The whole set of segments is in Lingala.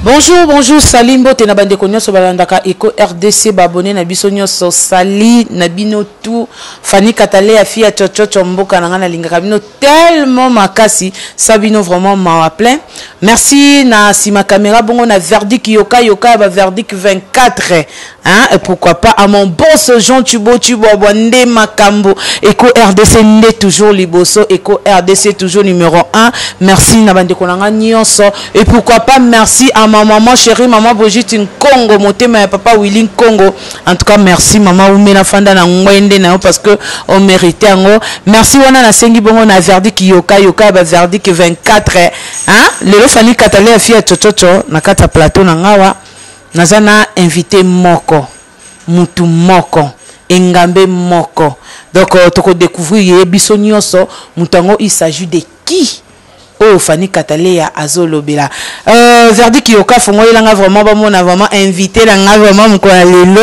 Bonjour, bonjour, salut mbote na bandeko nyonso balandaka Eco RDC, ba abonné na biso nyonso, salut na bino tout. Fanny Katalea fille ya chochocho mboka na nga nalingaka bino tellement makasi, sa bino vraiment mawa plein. Merci na sima caméra bongo na verdict yoka yoka ba verdict 24 hein et pourquoi pas à mon boss Jean Tubo Tubwabwa nde makambo Eco RDC nde toujours liboso Eco RDC toujours numéro 1. Merci na bandeko na nga nyonso et pourquoi pas merci à ma maman chérie maman Brigitte Nkongo motema ya papa Willy Nkongo. En tout cas merci maman umela fanda na ngwende na yo parce que on mérite yango. Merci wana nasengi bongo na verdict yoka yoka ba verdict 24 hein lelo Fanny Katalea fille ya chochocho na kati ya plateau na ngawa naza na invité moko mutu moko engambe moko donc toko découvrir ye biso nyonso mutu yango il s'agit de qui oyo Fanny Katalea azolobela. Verdict yoka fongolela nga vraiment bamona vraiment invité na nga vraiment mokolo ya lelo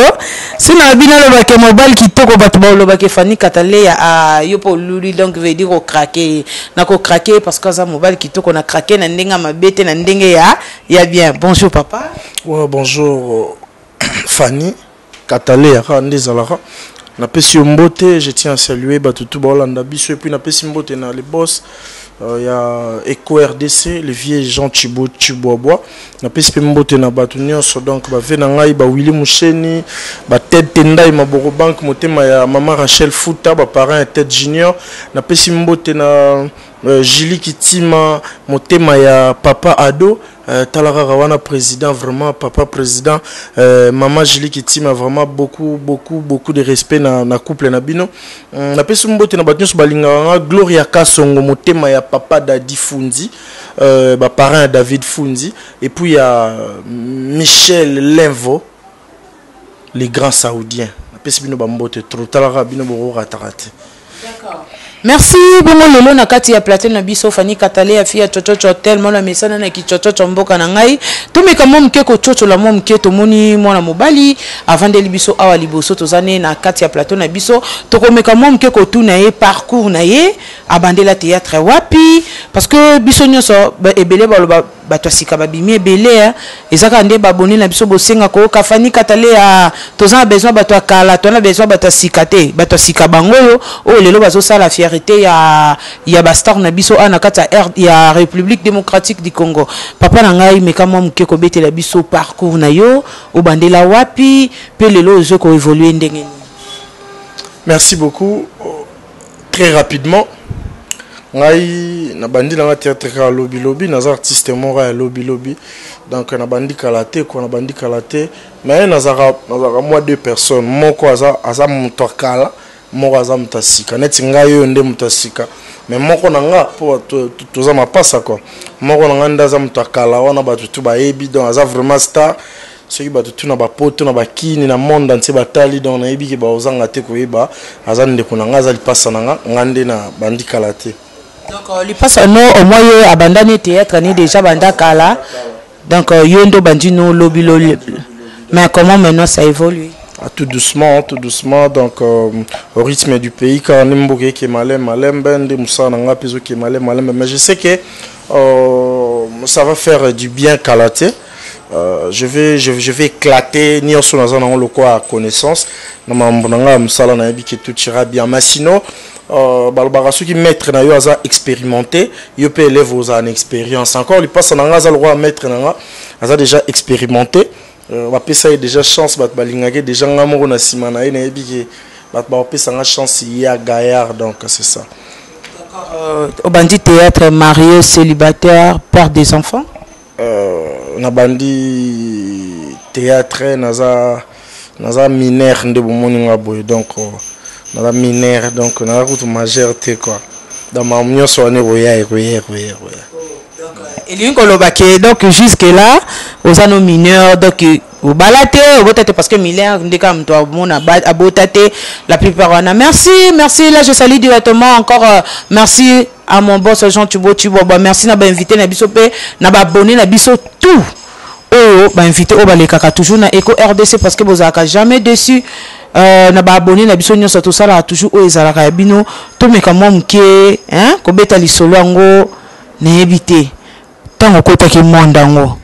si na bino alobake mobali kitoko bato balobake Fanny Katalea ah, yo mpo oluli donc veut dire okrake na kokrake parce que aza mobali kitoko na krake na ndenge ya mabe te na ndenge ya bien. Bonjour papa. Ouais, bonjour Fanny Katalea kaka nde ezalaka napesi yo mbote. Je tiens à saluer bato tu baolanda biso et puis napesi mbote na le boss ya Eco RDC, le vieux Jean Chibo Chibwabwa. Napesi mpe mbote na bato nyonso donc bave na ngai ba Willy Musheni, ba Ted Tendai Maboko Bank, motema ya mama Rachel Futa, ba parrain ya Ted Junior. Napesi mbote na Julie Kitima, motema ya papa Ado. Tala kaka wana président vraiment papa président, maman Julie Kitima vraiment beaucoup beaucoup beaucoup de respect na couple na bino. Napesi mbote na bato nyonso balingaka nga Gloria Kasongo, motema ya papa Dadi Fundi, ba parrain ya David Fundi et puis ya Michel Lenvo les grands saoudiens. Napesi bino ba mbote trop, tala kaka bino bokorataka te. D'accord. Merci bongo lelo na kati ya plateau na biso Fanny Katalea fille ya chochocho tellement na mesana na kichochocho mboka na ngai tomeka mwa moke kochochola mwa moke tomoni mwana mobali avandeli biso awa liboso toza ne na kati ya plateau na biso tokomeka mwa moke kotuna ye parcours na ye abandela théâtre wapi parce que biso nyonso ebele baloba bato ya sika babimi ebele eza kaka nde babone na biso bosenga koyoka Fanny Katalea toza na besoin bato ya kala toza na besoin bato ya sika te bato ya sika bango oyo oyo lelo bazosala fierté ya bastar na biso awa na kati ya République démocratique du Congo. Papa na ngai meka mwa moke kobetela biso parcours na yo obandela wapi mpe lelo ozo koévolue ndenge nini? Merci beaucoup. Très rapidement ngai nabandi nanga théâtre kaka lobi lobi, naza artiste moko ya lobi lobi donc nabandi kala te quoi, nabandi kala te mais nazalaka mwa deux personnes, moko aza moto ya kala, moko aza moto ya sika neti ngai oyo nde moto ya sika mais moko na nga po toza mapasa quoi, moko na nga nde aza moto ya kala wana bato tu bayebi donc aza vraiment star soki bato tu na bapoto na bakini na monde entier batali donc nayebi ke baozanga te koyeba aza ndeko na nga aza lipasa na nga nga nde na bandi kala te. Donc lipasa no au moins ye abandani théâtre ni déjà banda kala donc yo ndo bandi no lobi lobi mais comment maintenant ça évolue? Ah, tout doucement, tout doucement, donc au rythme du pays, car mboka eke malembe malembe nde mosala na nga mpe ezokende malembe malembe mais je sais que ça va faire du bien kala te. Je vais éclater nyonso naza nango lokwa connaissance na mambo na nga ya mosala nayebi ke tout ira bien mais sinon balobaka soki maître na yo aza expérimenté yo mpe élève ozala na expérience encore lipasa na nga aza lokwa maître na nga aza déjà expérimenté, bapesa ye déjà chance bato balingaki déjà nga moko na nsima na ye nayebi ke bato bakopesa nga chance ya gaillard donc c'est ça. Obandi théâtre marié, célibataire, père des enfants? Nabandi théâtre naza mineur nde bomoni nga boye donc naza mineur donc naza kutu majeur te quoi, donc makambo nyonso wana ekoya ekoya ekoya ekoya. Elingi koloba ke donc jusque là oza no mineur donc obala te obota te parce que mineur nde kaka moto amona abota te la plupart wana. Merci, merci, là je salue directement encore, merci à mon boss Jean Tubo Tubo. Bon, merci na bainvité na biso mpe na baabonné na biso tout oyo bainvité oyo balekaka toujours na Eco RDC parce que bozalaka jamais déçu, na baabonné na biso nyonso tosalaka toujours oyo ezalaka ya bino. Tomeka mwa moke hein, kobeta lisolo yango nayebi te ntango okotaki monde yango.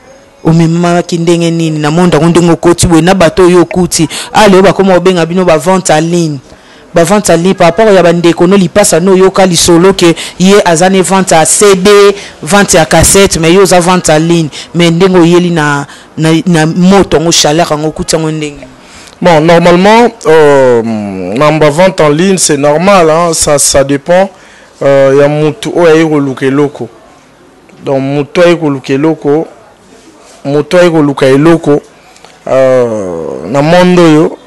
Omemamaki ndenge nini na monde yango, ndenge okoti boye na bato oyo okuti ale oyo bakoma kobenga bino bavente en ligne, bavente en ligne par rapport ya bandeko no lipasa no oyoka lisolo ke ye aza ne vente ya CD, vente ya cassette, mais yo oza vente en ligne, mais ndenge oyeli na moto yango, chaleur yango, okuti yango ndenge? Bon, normalement, na vente en ligne, c'est normal, hein, ça dépend. Ya mutu oyo aye koluka eloko. Donc, mutu aye koluka eloko, mutu aye koluka eloko, na monde oyo,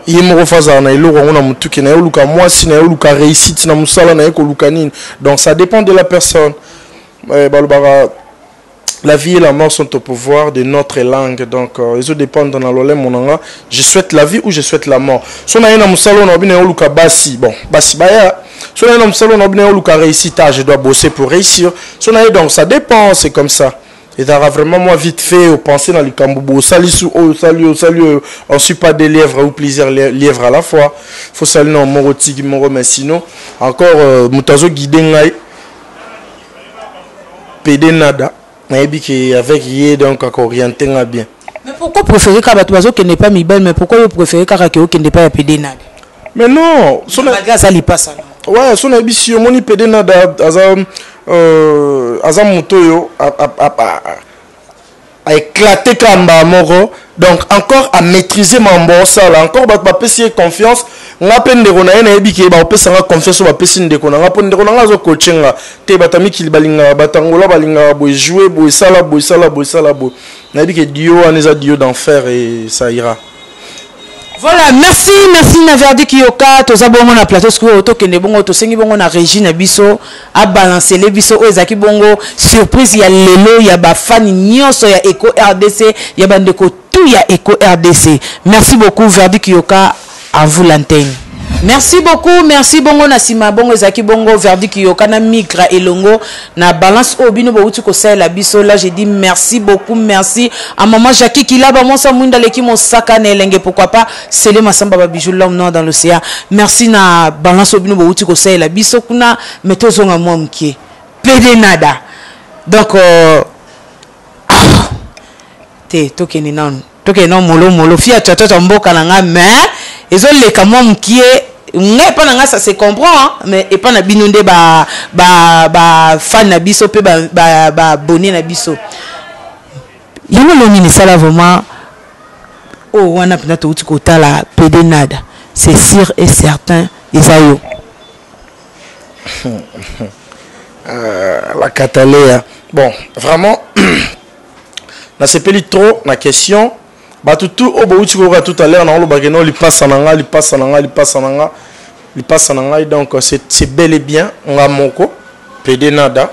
ye moko fa azala na eloko yango na mutu ke na ye oluka mwasi, na ye oluka réussite na mosala, na ye koluka nini. Donc, ça dépend de la personne. Balobaka, la vie et la mort sont au pouvoir de notre langue. Donc, ils dépendent dans lolemo na nga. Je souhaite la vie ou je souhaite la mort. So na na musalo na bina oluka basi. Bon, basi baya. So na na musalo na bina oluka réussite, ah, je dois bosser pour réussir. So na donc ça dépend, c'est comme ça. Et ça vraiment moi vite fait au penser dans le kambubo, sali sous oh sali oh sali oh, on suit pas des lièvres ou plusieurs lièvres à la fois. Faut saluer non moro tiki moro, mais sinon encore mutu azo guider ngai. PD nada nayebi ke avec ye, donc akoriente nga bien. Mais pourquoi préférer kaka bato bazokende pa mibali, mais pourquoi yo préférer kaka ke okende pa ya PD nada? Mais non, so malgré aza lipasa? Ouais, so nayebi si omoni PD nada aza moto oyo aéclaté kaka mbala moko, donc encore amaîtriser mambo osala, encore bato bapesi ye confiance. Nga mpe ndeko na ye, nayebi ke bakopesa nga confiance oyo bapesi ndeko na nga, mpo ndeko na nga azocoacher nga te. Bato ya mikili balingaka, bato Angola balingaka boye, joue boye, sala boye, sala boye, sala boye. Nayebi ke duo wana eza duo d'enfer et ça ira. Voilà, merci, merci na Verdi Kiyoka. Toza bongo na plateau sikoyo, tokende bongo, tosengi bongo na régie na biso abalancele biso oyo ezalaki bongo surprise ya lelo ya bafani nyonso ya Eco RDC, ya bandeko tout ya Eco RDC. Merci beaucoup Verdi Kiyoka, à vous l'antenne. Merci beaucoup, merci bongo na nsima bongo ezalaki bongo Verdi Kiyoka na Migra elongo na balance oyo bino bouti kosalela biso. Là, je dis merci beaucoup, merci à maman Jackie Kilaba, mwasa mwinda leki mosaka na elenge, pourquoi pas Sele Masamba Babijou, l'homme noir dans l'océan. Merci na balance oyo bino bouti kosalela biso kuna, mais tozonga mwa mokie. PD nada. Donc ah, te tokende nanu, tokende nanu molo molo fia tchatcha mboka na nga, mais ezoleka mwa mokie ngai epa na ngai, ça se comprend, hein, mais epa na bino nde ba ba ba fan na biso mpe ba ba abonné na biso yango lo nini esala vraiment oyo wana mpenza touti kotala PD nada, c'est sûr et certain eza yo. La Catalea, bon, vraiment nasepeli trop na question. Bato tu oyo bouti koyoka tout à l'heure na olobaki no lipasa na nga, lipasa na nga, lipasa na nga, lipasa na ngai. Donc c'est bel et bien nga moko PD nada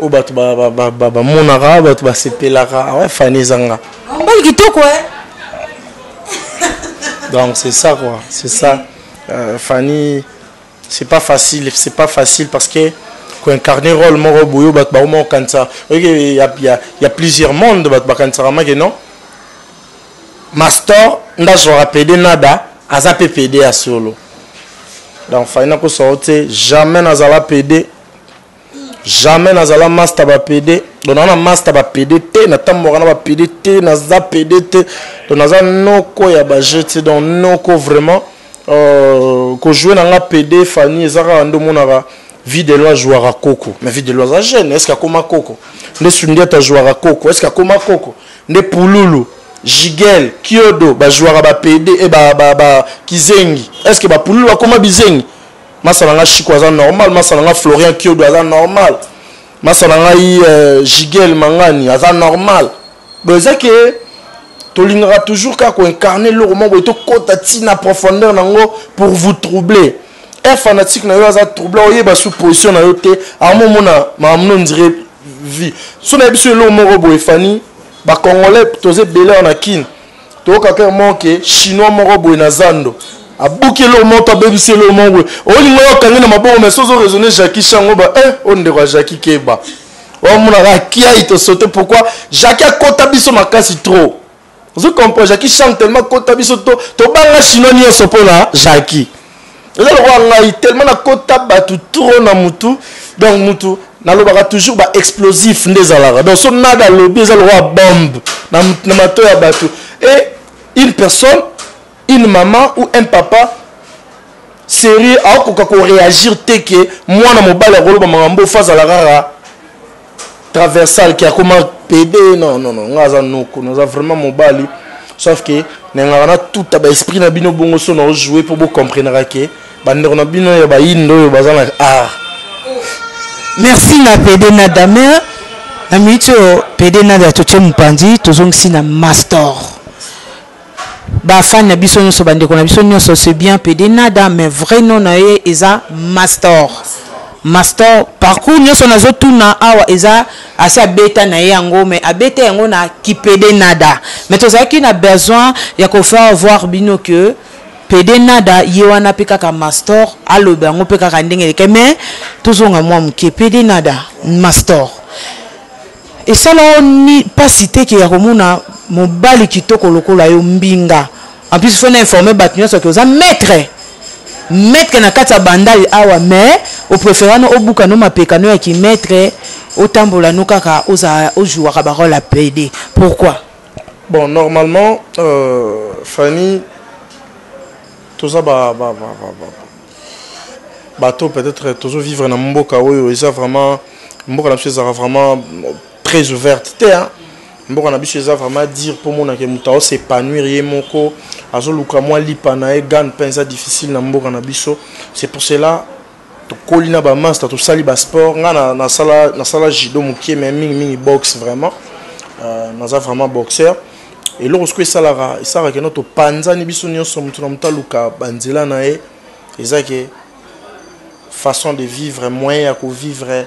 oyo bato bamonaka, bato basepelaka. Ouais, Fani, eza nga. Mobali kitoko, eh? Donc c'est ça quoi, c'est ça. Fanny, c'est pas facile, c'est pas facile parce que koincarner rôle moko boye, bato bakoma kokanisa oyoki ya plusieurs monde, bato bakanisaka make non master ndazwaka PD nada aza mpe PD ya solo. Donc Fani, nakosao te, jamais nazala PD, jamais nazala master ba PD. Donc naza na master ba PD te, natambolaka na ba PD te, naza PD te. Donc naza noko ya baje te. Donc noko vraiment, kojouer na nga PD, Fani, eza kaka nde omonaka Vie de loi jouaka koko, mais Vie de loi aza jeune, est ce que akoma koko? Nde Sundiata jouaka koko, est ce que akoma koko? Nde Pululu, Jigel, Kiodo bajouaka ba PD e ba kizengi, est ce que bapululu bakoma bizengi? Masa na nga Chiko aza normal, masa na nga Florian Kiodo aza normal, masa na ngai Jigel Mangani aza normal. Donc eza ke tolingaka toujours kaka koincarner eloko moko boye, tokɔta ntina profondeur nango pour vous troubler. Un fanatique na yo aza trouble, oyeba su position na yo te, amomona makambo no ndire vie. So nayebi so eloko moko boye, Fani, bacongolais toza ebele awa na Kine, toyokaka moko ke Chinois moko boye na zando abuki eloko moko to abebisi eloko moko boye, olinga oyo akangi na maboko, mais so ozo raisonner Jackie Chango ba oyo ndeko ya Jackie keba, omonaka akiai tosote. Pourquoi Jackie akota biso makasi trop? Ozo comprendre, Jackie chante tellement akota biso to tobanga Chinois nyonso mpona Jackie. Eza lokola ngai, tellement nakota bato trop na mutu, donc mutu. Nalobaka toujours ba explosif nde ezalaka. Donc so Nada alobi, eza lokola bombe na mato ya bato. Et une personne, une maman ou un papa sérieux akokoka koréagir te ke mwana mobali akoloba makambo fo azala kaka traversal ke akoma pede. Non, non, non, nga aza noko, naza vraiment mobali, sauf ke nengaka na tuta baesprit na bino bongo so na ojoue mpo bocomprenaka ke bandeko na bino ya bayindo oyo baza na art. Merci na Pede Nada. Mais na minute oyo, Pede Nada totie mopanzi, tozongisi na Mastor. Bafani na biso nyonso, bandeko na biso nyonso, c'est bien Pede Nada, mais vrai nom na ye eza Mastor. Mastor, parcours nyonso nazotuna awa eza asi abeta na ye yango, mais abeta yango na kipede Nada. Mais tozalaki na besoin ya kofaire voir bino que Pede Nada ye wana mpe kaka Mastor, aloba yango mpe kaka ndenge eleki. Mais tozonga mwa moke. Pede Nada, Mastor, esala o ni mpasi te ke ya komona mobali kitoko lokola yo, mbinga? En plus, faut na informe bato nyonso ke oza maître, maître na kati ya Bandali awa, mais opréféra no obuka no mapeka no ya kimaître, otambola no kaka ozala ojouaka barole ya pd. Pourquoi? Bon, normalement, Fanny, toza ba bato peut-être tozovivre na mboka oyo eza vraiment, mboka na biso ezalaka vraiment très ouverte te, hein? Mboka na biso eza vraiment dire mpo monake moto aos'épanouir ye moko, azoluka mwa lipa na ye, gagne mpe eza difficile na mboka na biso. C'est pour cela tokoli na bamaster, tosali basport. Nga nasala judo mokie, mais mingimingi boxe vraiment. Naza vraiment boxeur. Eloko soki esalaka keno topanzani biso nyonso, moto na moto aluka banzela na ye, eza ke façon de vivre, moyen ya kovivre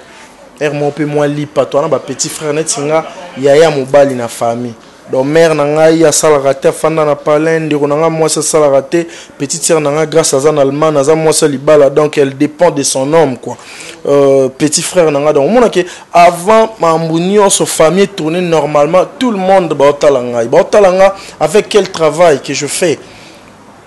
ere moko mpe mwa lipa. To wana bapetit frère neti nga, yaya mobali na famille. Donc mère na ngai asalaka te, afanda na palin. Ndeko na ngai mwasi asalaka te. Petite sœur na ngai Grâce aza na Allemagne, aza mwasi ya libala, donc elle dépend de son homme quoi. Petit frère na ngai. Donc omonake avant mambu nyonso, famille tourner normalement, tout le monde baotala ngai, baotala nga avec quel travail que je fais.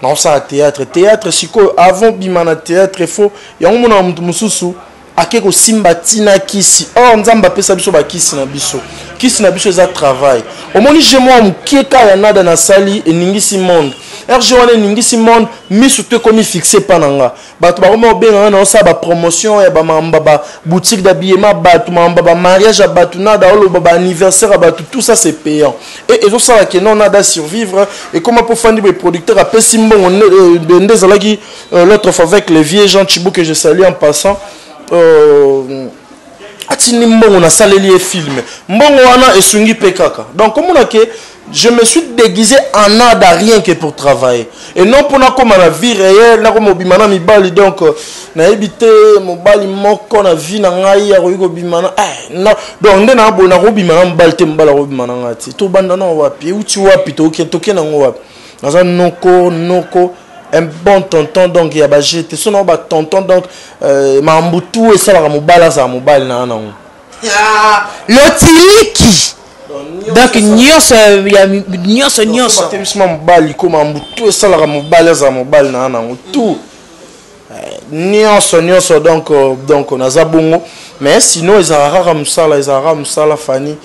Naosala théâtre. Théâtre sikoyo, avant bima na théâtre, faut yango mona moto mosusu ake kosimba ntina kisi. Or Nzambe apesa biso bakisi na biso. Kisi na biso eza travail. Omoni je mwa mokie ka ya Nada nasali, eningisi monde. Rg wana eningisi monde, misu to ekomi fixe epa na nga. Bato bakoma kobenga nga, naosala bapromotion ya bamamba, baboutique d'habillement, bato mamba, bamariage ya bato, Nada oloba, baanniversaire ya bato. Tout ça, c'est payant et ezosala ke non, Nada survivre ekoma mpo fandi boye, producteur apesi mbongo nde ezalaki. L'autre fois avec les vieux Jean Chibou, que je salue en passant, atindi mbongo, nasaleli ye film, mbongo wana esungi mpe kaka. Donc omona ke je me suis déguisé en Nada rien que pour travailler et non mpona koma na vie réelle, nakoma obima na mibali. Donc nayebi te mobali moko na vie na ngai akoki kobima na na donc nde na boye nakobima na mobali te, mobali akobima na ngai te. Tobanda na wapi? Euti wapi? Toke nango wapi? Naza noko, noko, un bon tonton. Donc ya bagete so nango batonton. Donc makambo tu esalaka mobali azala mobali na nango. Lotiliki, donc nyonso ya nyonso nyonso. Batelisima mobali ko makambo tu esalaka mobali azala mobali na nango tout, nyonso nyonso. Donc naza bongo, mais sinon ezalaka kaka mosala, ezalaka kaka mosala. Fani,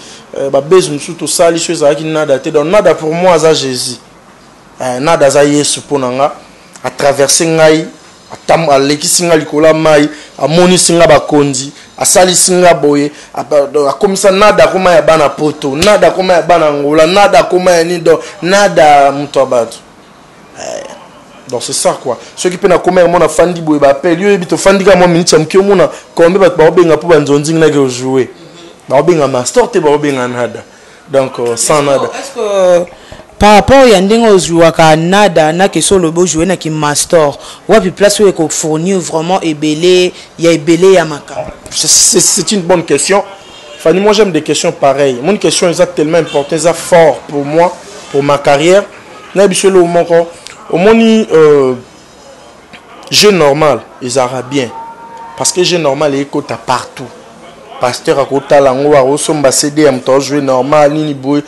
babese mosusu tosali so ezalaki Nada te. Donc Nada pour moi aza Jésus. Nada aza Yesu mpo na nga. Atraverse ngai, alekisi nga likolo ya mai, amonisi nga bakonzi, asalisi nga boye, akomisa Nada akoma ya bana Poto, Nada akoma ya bana Angola, Nada akoma ya nini. Donc Nada moto ya bato. Donc c'est ça quoi. Soki mpe nakoma yango, nafandi boye, baapele yo, oyebi, tofandi kaka mwa minute ya moke, omona kombe bato baobenga mpo banzonzingi nake ojoue, baobenga Master te, baobenga Nada. Donc sans Nada. Est-ce que par rapport ya ndenge ozwaka Nada na keso, olobi ojoue na kimastor, wapi place oyo ekofournir vraiment ebele ya ebele ya makambo? C'est une bonne question, Fanny. Moi, j'aime des questions pareilles. Mon question est tellement importante, c'est fort pour moi, pour ma carrière. Nayebi so eloko moko omoni, jeu normal ezalaka bien, parce que jeu normal ekota partout. Pasteur akotala yango, akosomba CD ya moto ajoue normal nini boye,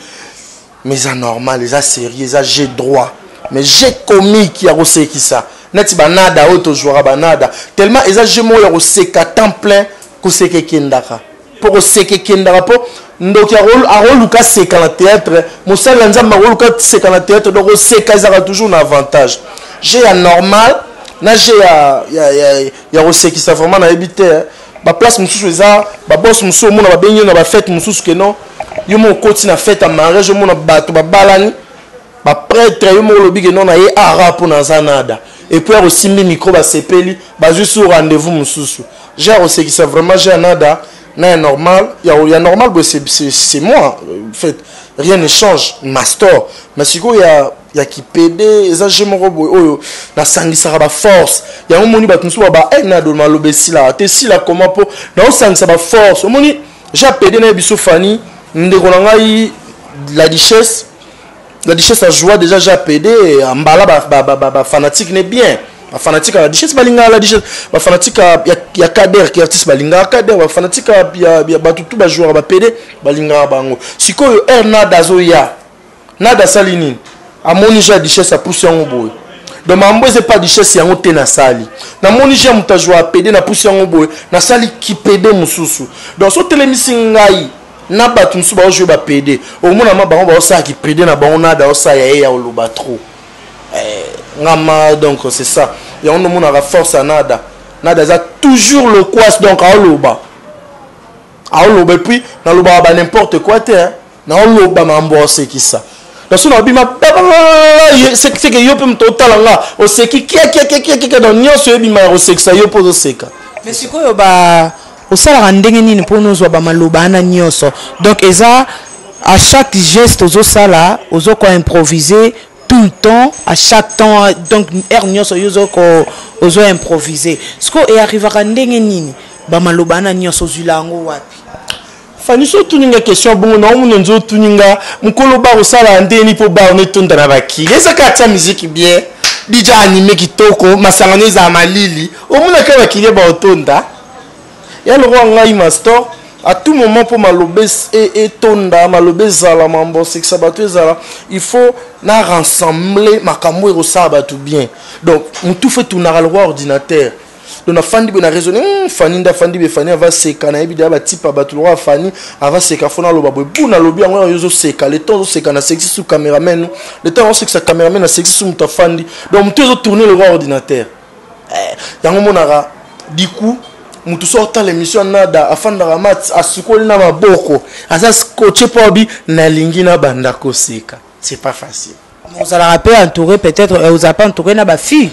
mais eza normal, eza sérieux, eza jeu droit. Mais jeu comique ya kosekisa neti banada oyo tozwaka, banada tellement eza jeu moko ya koseka temps plein. Koseka ekendaka mpo koseka ekendaka mpo ndoki akoluka seka na théâtre, mosali ya Nzambe akoluka seka na théâtre. Donc koseka ezalaka toujours na avantage. Jeu ya normal na jeu ya kosekisa, vraiment nayebi te. Baplace mosusu eza baboss mosusu, omona babengi yo na bafête mosusu ke non, yo moko okoti na fête ya mariage, omona bato babalani, baprêtre, yo moko olobi ke non, na ye ara mpo naza nada. Et puis akosimbi micro, basepeli, bazwi sur rendez-vous mosusu. Jeu ya kosekisa, vraiment, jeu ya nada na ya normal, ya normal boye, c'est moi en fait, rien ne change, master. Mais sikoyo ya kipede eza jeu moko boye oyo nasangisaka baforce. Yango omoni bato mosusu baba e nado maloba esilaka te. Esila koma mpo naosangisa baforce. Omoni jeu ya pede na ye biso Fani, ndeko na ngai la duchesse, la duchesse ajoua déjà jeu ya pede mbala. Bafanatique ne bien, bafanatique ya la duchesse balingaka la duchesse, bafanatique ya Kader ki artiste balingaka Kader, bafanatique ya bato tu bajouaka bapede balingaka bango. Sikoyo air nada azoya, nada asali nini? Amoni jeu ya duchesse, apusi yango boye. Donc mambo eza epa duchesse yango te. Nasali, namoni jeu ya moto ajouaka pede, napusi yango boye, nasali kipede mosusu. Donc so otelemisi ngai na bato mosusu baojouer bapede, omona ma bango baosala kipede na bango, nada osala ya ye ya oloba trop ngama. Donc c'est ça, yango ndomonaka force ya nada. Nada aza toujours loquace, donc aoloba, aoloba. Et puis nalobaka ba n'importe quoi te, naoloba mambo aosekisa. Donc so nabima, seke yo mpe moto otala nga oseki kiakiakiakiakia. Donc nyonso oyebima ya kosekisa, yo mpo ozoseka. Mais sikoyo ba osalaka ndenge nini mpona ozwa bamaloba wana nyonso? Donc eza à chaque geste ozosala, ozoko improviser tout le temps, à chaque temps. Donc heure nyonso yo ozoko ozo improviser. Sikoyo earrivaka ndenge nini? Bamaloba wana nyonso ozwila yango wapi? Fani, so otuni nga question bongo, naomona nzo otuni nga mokolo bar osala ndeni mpo bar no etonda na bakili. Ezaka atia musique bien, DJ anime kitoko, masangano ezala malili, omonaka bakili baotonda. Ya lokwa ngai master, à tout moment mpo maloba etonda, maloba ezala, mambo osekisa bato ezala, il faut na rassembler makambo ekosala bato bien. Donc motu fe etunaka lokwa ordinateur. Donc nafandi boye na raisonne, Fani nde afandi boye, Fani ava seka, nayebi deya batipa bato lokwa Fani ava seka, fo naloba boye bu nalobi yango oyo ozoseka. Le temps ozoseka, nasekisi su cameraman, le temps osekisa cameraman, nasekisi su moto afandi. Donc motu ezotourne lokwa ordinateur. Yango monaka du coup motu so otala émission ya nada, afandaka mat, asukoli na maboko, aza scotché mpo abi nalingi nabanda koseka. C'est pas facile. Ozalaka mpe entouré, peut-être ozala mpe entouré na bafille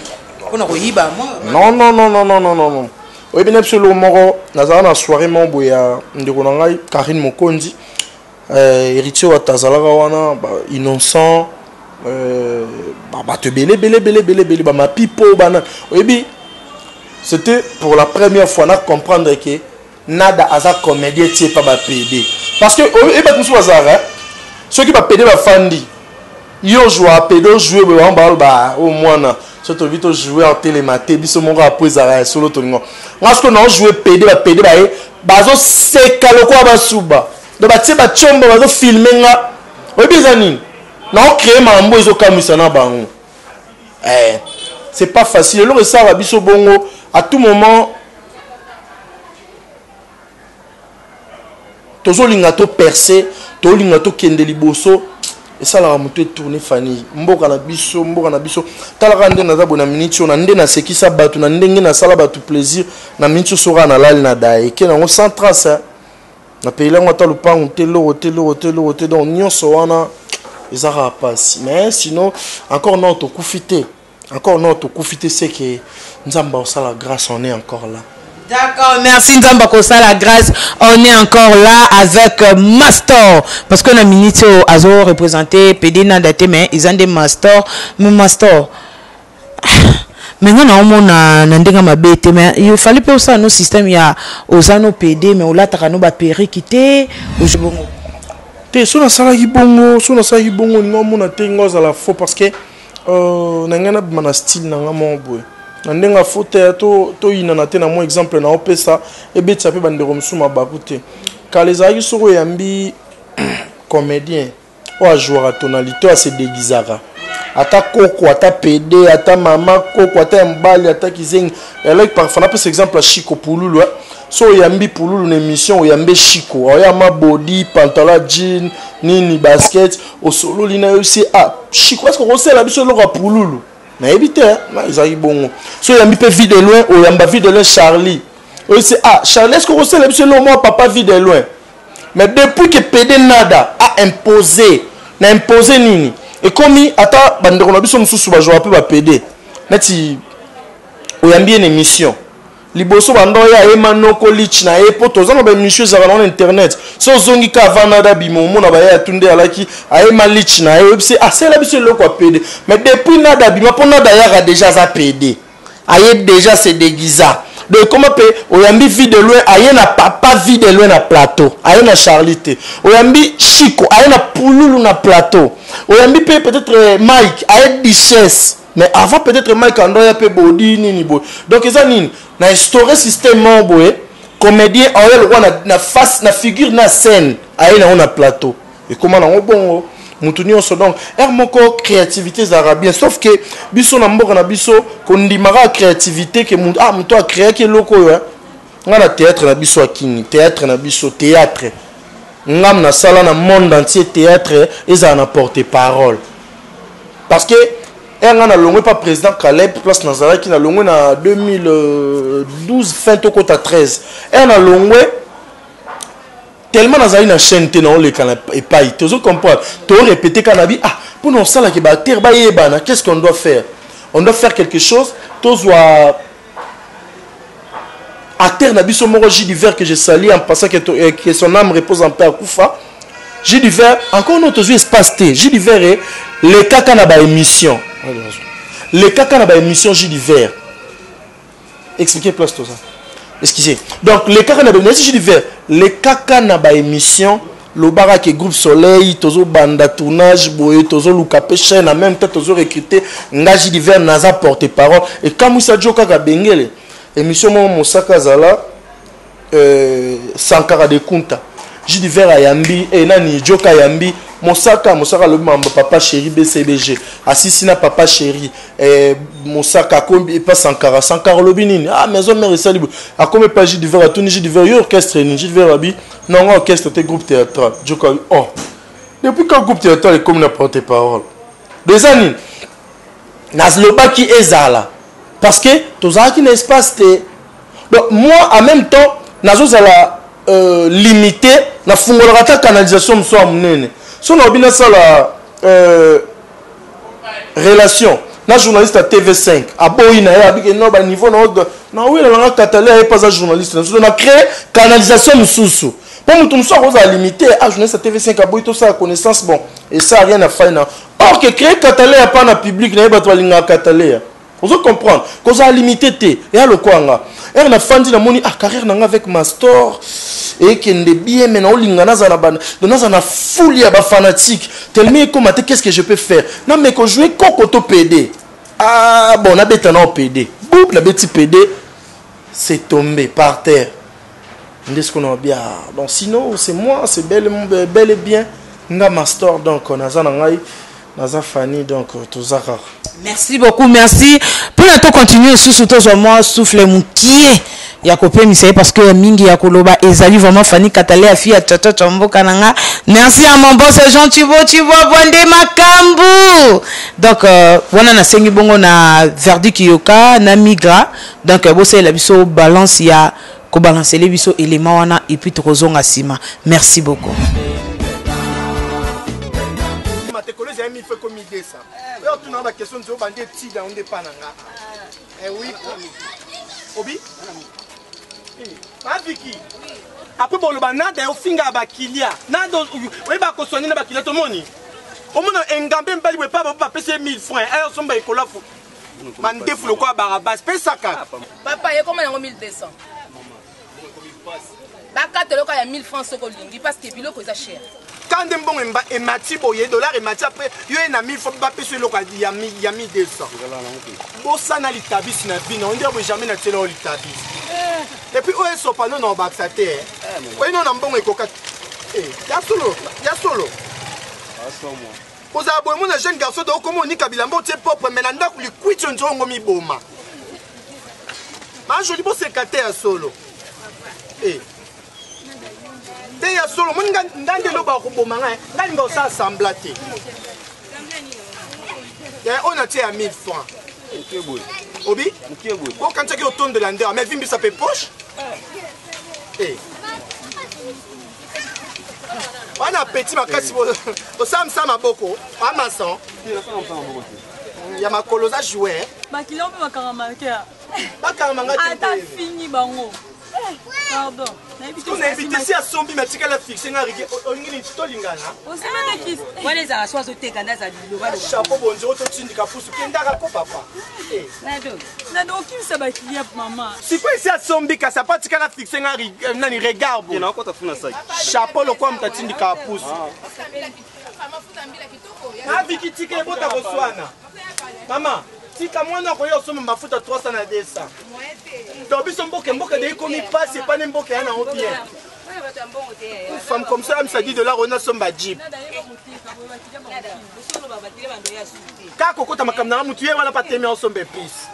mpona koyiba mwa? Non, non, non, non, non, non, non, non. Oyebi na biso eloko moko, nazala na soirée moko boye ya ndeko na ngai Karine Mokonzi, héritier oyo azalaka wana, innocent, bato ebele ebele ebele ebele ebele, bamapipo bana. Oyebi, c'était pour la première fois na comprendre que nada aza comédien tie pa bapede, parce que oyebi bato mosusu bazalaka, soki bapede bafandi, yo ozwa pede, ojouer boye, bango baloba o mwana so tobi tojouer, otelema te, biso moko apo ezalaka ya solo tolingo. Nga sikoyo naojouer pede, bapede baye bazoseka lokola basuba. Donc batie batiombo, bazofilme nga. Oyebi eza nini? Naocréer makambo ezokamwisa na bango. C'est pas facile. Eloko esalaka biso bongo, à tout moment tozolinga toperce, tolinga tokende liboso, esalaka moto etourne. Fani, mboka na biso, mboka na biso, talaka nde naza boye na miniti oyo, na nde nasekisa bato, na ndenge nasala bato plaisir na miniti oyo. Soka nalali na da eke nango sans trace, napeyeli yango ata lupangu te, eloko te, eloko te, eloko te. Donc nyonso wana eza kaka mpasi. Mais sinon encore non, tokufi te, encore non, tokufi te. C'est que Nzambe akosala grâce, on est encore là. D'accord, merci. Nzamba Kosala grâce. On est encore là avec Master. Parce que la minute azo représenté PD Nanda te, mais ils ont des Master. Mais Master. Mais nga na omona na ndenge mabe te, mais il fallait pe osala no système ya oza no PD, mais olataka no ba perruque te, ozo bongo. Te, so nasalaki bongo, so nasalaki bongo, ninga omona te nga ozala faux, parce que na ngai nabima na style na nga moko boye na ndenge afo te. Toyinana te na mwa exemple na opesa, ebetisa mpe bandeko mosusu mabaku te. Kala ezalaki soki oyambi comédien oyo ajouaka tonalité, oyo ase déguisaka, ata koko, ata pede, ata mama koko, ata ya mobali, ata kizengi, elaki. Parfois napesa exemple ya Chiko Pululu. So oyambi Pululu na émission, oyambi Chico, oya ma body, pantalon jean, nini basket, osololi na yo si ah Chico, est-ce que okosala biso eloko ya Pululu? Nayebi te, ezalaki bongo. So oyambi mpe Vie de loin, oyamba Vie de loin Charlie, oyesi ah Charlie, est-ce que okosala biso eloko mwa papa Vie de loin? Mais depuis que PD Nada a imposé, na imposé nini, ekomi ata bandeko na biso mosusu bazwaka mpe ba PD neti oyambi ye na émission liboso banda oya ayema noko lich na ye, mpo toza na baémission ezalaka nango na internet. So ozongi ka avant Nada bima, omona baye atu nde alaki ayema lich na ye, oyebisi asala biso eloko ya PD. Mais depuis Nada bima, mpo Nada ayaka déjà aza PD, aye déjà se déguisa. Donc ekoma mpe oyambi Vie de loin, aye na papa Vie de loin na plateau, aye na Charlie te. Oyambi Chico, aye na Pululu na plateau. Oyambi mpe peut-être Mike, aye Duchesse. Mais avant peut-être Mike andoya mpe bodi nini boye. Donc eza nini, na instauré système moko boye, comédien aoya lokwa na face, na figure, na scène, aye nango na plateau, ekoma nango bongo mutu nyonso. Donc ere moko créativité ezalaka bien, sauf que biso na mboka na biso kondimaka créativité ke mutu, ah, moto acréaki eloko oyo. Nga na théâtre na biso akini, théâtre na biso, théâtre ngam nasala na monde entier, théâtre ezala na porte parole, parce que ere nga nalongwe pa président Caleb, place nazalaki, nalongwe na 2012 fin, tokota 13. Ere nalongwe, tellement nazali na chaîne te, naoleka na epai te, ozo comprendre, torépété kaka na bi ah mpona osalaki baacteur bayebana. Qu'est ce qu'on doit faire? On doit faire quelque chose. Tozwa acteur na biso moko, J Diver, que je salue en passant, que son âme repose en paix, akufa J Diver encore. No tozwi espace te. J Diver lekaka na baémission, lekaka na baémission. J Diver, expliquez place toza, excusez. Donc lekaka na ba J Diver, lekaka na baémission, lobaka ke groupe Soleil tozobanda tournage boye, tozoluka mpe chaîne, en même temps tozorecrute. Nga J Diver naza porte parole. Ekamwisa jo kaka bengele émission moko, Mosaka azala, Sankara de Kunta. J Diver ayambi nani, Joka ayambi Mosaka. Mosaka alobi mambo papa chéri BCBG, asisi na papa chéri. Mosaka akomi epa Sankara. Sankara alobi nini? Ah, maison mère esali boye. Akomi epa J Diver, atuni J Diver: yo orchestre nini? J Diver abi: non, nga orchestre te, groupe théâtral. Joka abi: oh, depuis quand groupe théâtral ekomi na porte parole? Eza nini? Nalobaki ezala parce que tozalaki na espace te. Donc moi en même temps nazozala limité, nafungolaka ata canalisation mosusu ya monene. So nalobi nasala relation na journaliste ya TV5, aboyi na ye, abiki no baniveau na nawela nanga katale, aye mpe aza journaliste na na créé canalisation mosusu, mpo moto mosusu akozala limité. Ah, journaliste ya TV5 aboyi tosala connaissance, bon, esa rien na fai na or que créé kataleya mpa na public na ye, bato balingaka kataleya. Ozo comprendre, kozala limité te. Eya lokola nga, ere nafandi, namoni ah, carrière na nga avec Mastor ekende bien, mais naolinga nazala na nazala na foule ya bafanatique tellement ekóma te. Qu'est ce que je peux faire? Nameka jouer koko to PD. Ah bon, nabeta nao PD, boub, nabeti PD, c'est tombé par terre. Nde ce qu'on a bien. Donc sinon c'est moi, c'est bel, bel et bien nga Mastor. Donc naza na ngai, naza Fani, donc toza kaka. Merci beaucoup, merci. Mpona tocontinue lisusu, tozwa mwa souffle mokie ya kopemisa ye, parce que mingi ya koloba ezali vraiment. Fani Katale, afi ya chachacha mboka na nga. Merci à mon boss Jean Chivo Chivo Bwande Makambu. Donc wana nasengi bongo na Verdict Yoka na Migra, donc bosalela biso balance ya kobalancele biso élément wana, et puis tokozonga nsima. Merci beaucoup. Matekolo ezali mifo ekomi desa oyo tuna baquestion nzi obandi etida yango nde epa na nga. Oui, obi maviki apres boloba nada ofinga bakilia, nada oyeba koswani na bakilia. Tomoni omona engambe mibali boye pa bapesi ye 1000 francs, ayo osomba ekolafu mandefu lokola Barabas, pesaka. Papa, ekoma yango 1200, bakata eloko ya 1000 francs soki olingi, parce que biloko eza cher. Ka nde mbongo emati boye, dollar emati, après yo ye na 1000 francs, bapesi eloko ya 1200. Bosana litabisi na bino nde boye, jamais natiela oyo litabisi. Et puis oyo esopa no na obakisa te, oyo no na mbongo ekoka ya solo, ya solo. Kozala boye, mona jeune garçon do okoma onika bilamba, otie propre, mais na ndako likwiti oyo nzongo miboma. Majoli, boseka te, ya solo. Eh. Te ya solo moni nga nga nde loba koboma nga nga linga osala sembla te. Ya oyo na tie ya 1000 francs. Obi? Okanisaki otondela nde mais vimbisa pe poche. Eh. Wana petit makasi osamisa maboko amason ya makolo oza joueur. Bakilo mpe bakangama te. Bakangama nga te. Ata fini bango. Eh, pardon. Nayebi te si asombi mais atikala fixe nga rige olingi nini tolingana. Wana ezala so azoteka nde aza biloba loba. Chapeau bonjour totindika pusu kendaka ko papa. Eh. Nado, nado okimisa ba client mama. Sikoyo esi asombi kasi apa atikala fixe nga eh, nani regard bo. Chapeau lokola moto atindika pusu. Ah. Maviki tika ebota koswana. Mama, tika mwana akoya osomba mafuta 300 na 200. Donc biso mboka mboka de ekomi pasi epane mboka ya nango bien. Femme comme ça amisa 10 dollars ona somba jeep. Kaka kokota makambo na mutu ye wana pa temi osomba epice.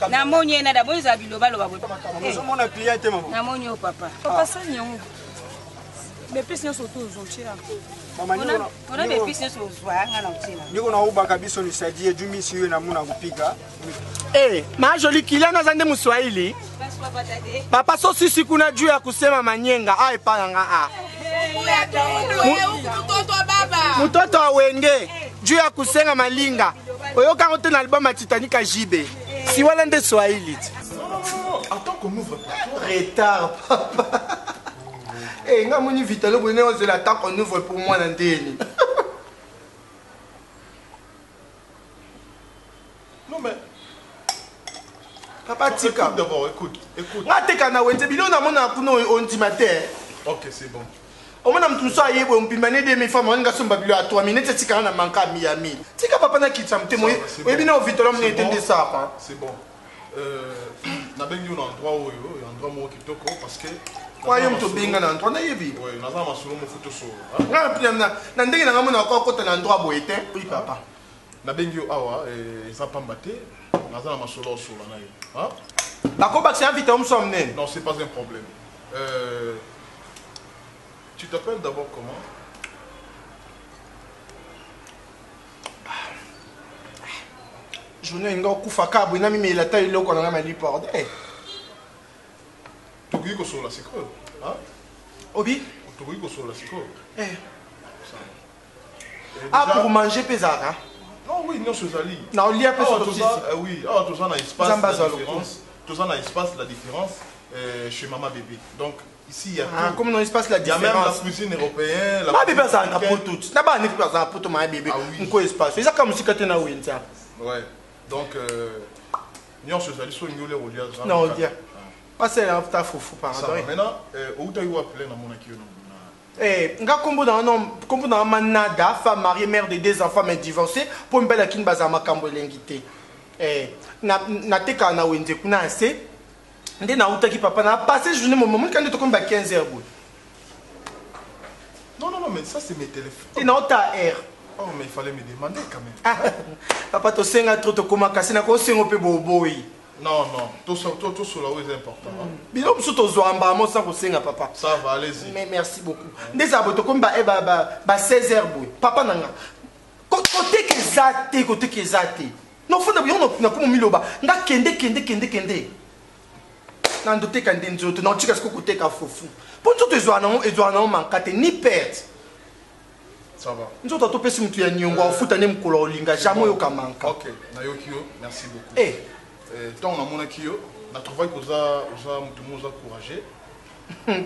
Namoni ye nada boyo ezala bilobaloba boye. Ozomona client te mama. Namoni yo papa. Papa sani yango. Bepesi nyonso to ozotia. Ona bepesi nyonso ozwa nga na otiela. Niko na ubaka biso nisaidie juu mimi siyo namuna kupika. Eh, ma jolie Kylian aza nde Mswahili. Papa so sisi kuna juu ya kusema manyenga a epa nga a. Mtoto wa wenge juu ya kusenga malinga. Oyoka ngo te na album ya Titanic ya JB. Si wala nde Swahili. Attends qu'on ouvre pas. Retard papa. Eh, nga moni Vitalo boye ozela tant qu'on ouvre pour moi na ndeni. Non mais Papa tika. D'abord, écoute, écoute. Nga teka na wenze bilo na mona kuna ondima te. OK, c'est bon. omona moto mosusu aye boye mobimba ne 2000 francs maninga asomba bilo ya 3 minutes etikaka na manka ya 1000 tika papa nakitisa motema oyebi na ovitola mona ete nde sapa c'est bon euh, nabengi yo na endroit oyo ya endroit moko kitoko parce que kwa yo moto obenga na endroit nayebi naza na masolo moko tosolola na ndenge na ngai mona akokota na endroit boye te oui papa Nabengi yo awa eh, eza pamba te naza na masolo osola na yo hein? Bakobakisa ya vita mosusu ya monene. Non, c'est pas un problème. Euh, tu t'appelles d'abord comment? Journée nga okufa ka boye namimela ata eloko na nga malipa eh. Tokoki kosolola sikoyo hein? Obi? Tokoki kosolola sikoyo. Eh. Ah, pour manger mpe ezalaka Non, oui, nyonso ezali. Na olia mpe soki tosisi. Eh oui, awa toza na espace la différence. Toza na espace la différence euh, chez Mama Bébé. Donc ici il y a ah, tout. Comme dans l'espace la différence. Il y a même la cuisine européenne, la Mama Bébé azala na poto. Na bana mpe azala na poto Mama Bébé. Ah, oui. Nko espace. Eza kaka mosika te na wenza. Ouais. Donc euh, nyonso ezali soki olia olia. Na olia. Pasela ta fufu pardon. Maintenant, euh, outaki wapi le namonaki yo na Eh, nga kombo na non kombo na manada femme mariée mère de deux enfants mais divorcée po mibali ya kini bazala makambo elengi te eh, na natekaka na wenze kuna ya se nde nautaki papa na passe journée moma monika nde tokomi ba 15 heures boye. Non, non, non, mais ça c'est mes téléphones. Te naota heure. Oh, mais il fallait me demander quand même. Ah, papa tosenga trop tokoma kasi nakosengo mpe boboyi. Non, non, tosolola oyo eza important. Biloko mosusu tozwaka mbala moko sans kosenga papa. Ça va, allez-y. Mais merci beaucoup. Nde ezala boye tokomi ba, eh, ba, ba, ba 16 heures boye. Papa na nga. Koteka eza te, koteka eza te. Nofanda yango nakoma miloba. Nga kende kende kende kende. Na ndoteka nde nzoto, na otika siko koteka fufu. Po nzoto ezwaka nango, ezwaka nango manka te, ni perte. Ça va. Nzoto atopesi mutu ya niongo afuta nde mokolo olinga jamais oyoka manka. Ok, nayoki yo, merci beaucoup. Eh. Eh, ntango namonaki yo, na trouvaki oza oza mutu moko oza courageux.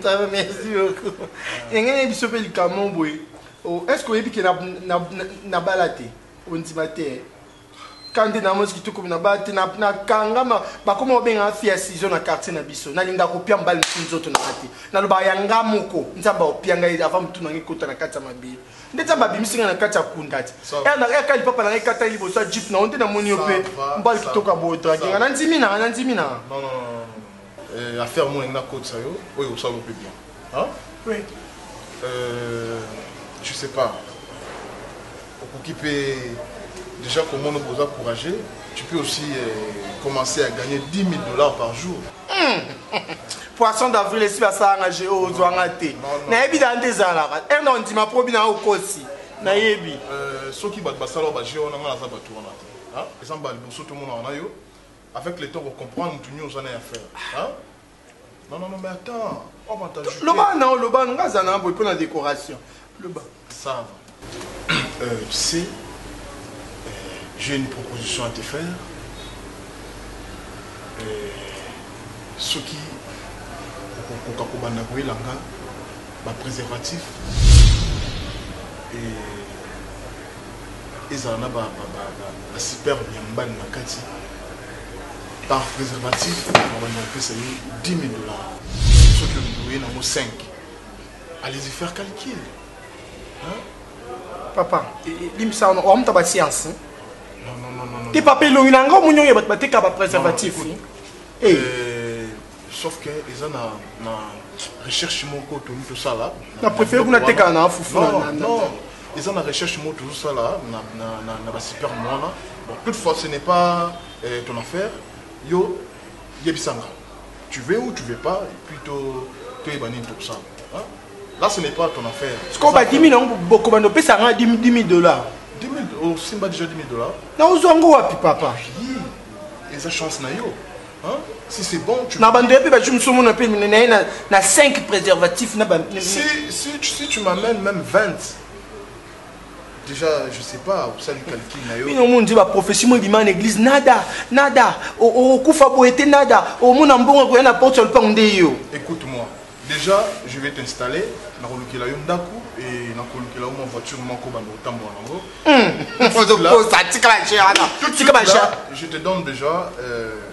Ça va, merci beaucoup. Ndenge nayebi biso mpe likambo boye. Oh, est-ce que oyebi ke na, na, na, na bala te? Ondima te. Eh? Ka nde na mwasi kitoko na bala te na kangama bakoma kobenga fille ya ciseau na quartier na biso. Nalinga kopia mobali mosusu nzoto na nga te. Nalobaka ya nga moko nzambe akopia ngai avant motu na ngai ekota na kati ya mabele. Nde nzambe abimisi ngai na kati ya kunda te. Eka lipapa na ngai ekataki liboso ya jeep na yo nde namoni yo mpe mobali kitoko ya boye drage nga. Nandimi na nga, nandimi na nga. Non, non, non, non. Euh, affaire moko na kotisa yo oyo osala mpe bien. Hein? Oui. Euh, je sais pas. Okoki mpe déjà komona boza courageux, tu peux aussi euh, commencer à gagner 10 000 dollars par jour. Hmm. Poisson d'avril esi basalanga je oyo ozwanga te. Nayebi da nde ezalaka. Ere na ondima po bina okosi. Nayebi. Euh, soki bato basala ba jeu wana nga naza bato wana te. Hein? Eza mbala liboso tomonaka na yo. Avec le temps comprendre mutu nyonso oza na ya faire. Hein? Non, non, non, mais attends. On va t'ajouter. Loba na loba nga za na boye pona décoration. Loba. Ça va. Tu sais, j'ai une proposition à te faire. Soki okokoka kobanda koyela nga ba préservatif et ezala na ba, ba, ba, ba, ba superbe ya mobali na kati par préservatif babanda kopesa yo 10 000 dollars soki oye nango 5. Allez-y faire calcul, hein? Papa, limbisa wana oamuta ba science. Non, non, non, non, non. Te papa elongi na nga omoni oyo bato bateka ba préservatif. Eh. Sauf que eza na na recherche moko toni tosala. Na préféré kuna teka na fufu. Non, non. Eza na recherche moko tozosala na na na, na ba super mwana. Bon, toutefois ce n'est pas ton affaire. Yo yebisanga. Tu veux ou tu veux pas, et puis to toyeba nini tokosala. Hein? Là, ce n'est pas ton affaire. Sikoyo ba 10 000 yango bokobanda opesa nga 10 000 dollars. 10 000, osimba déjà 10 000 dollars. Na ozwa yango wapi papa? Oui, eza chance na yo. Hein? Si c'est bon, tu Na bando mpe bajour mosusu omona mpe na ye na 5 préservatifs na ba Si tu m'amènes même 20, déjà je sais pas osali calcul na yo. Bino omoni nde baprophétie mo ebima na église nada nada okokufa boye te nada omona mbongo ekoya na porte ya lopango nde yo. Écoute moi, déjà je vais t'installer, nakolukela yo ndako et nakolukela yo mwa voiture moko banda kotambola nango. Ozokosa, tika ba jeu wana, tika ba jeu. Je te donne déjà,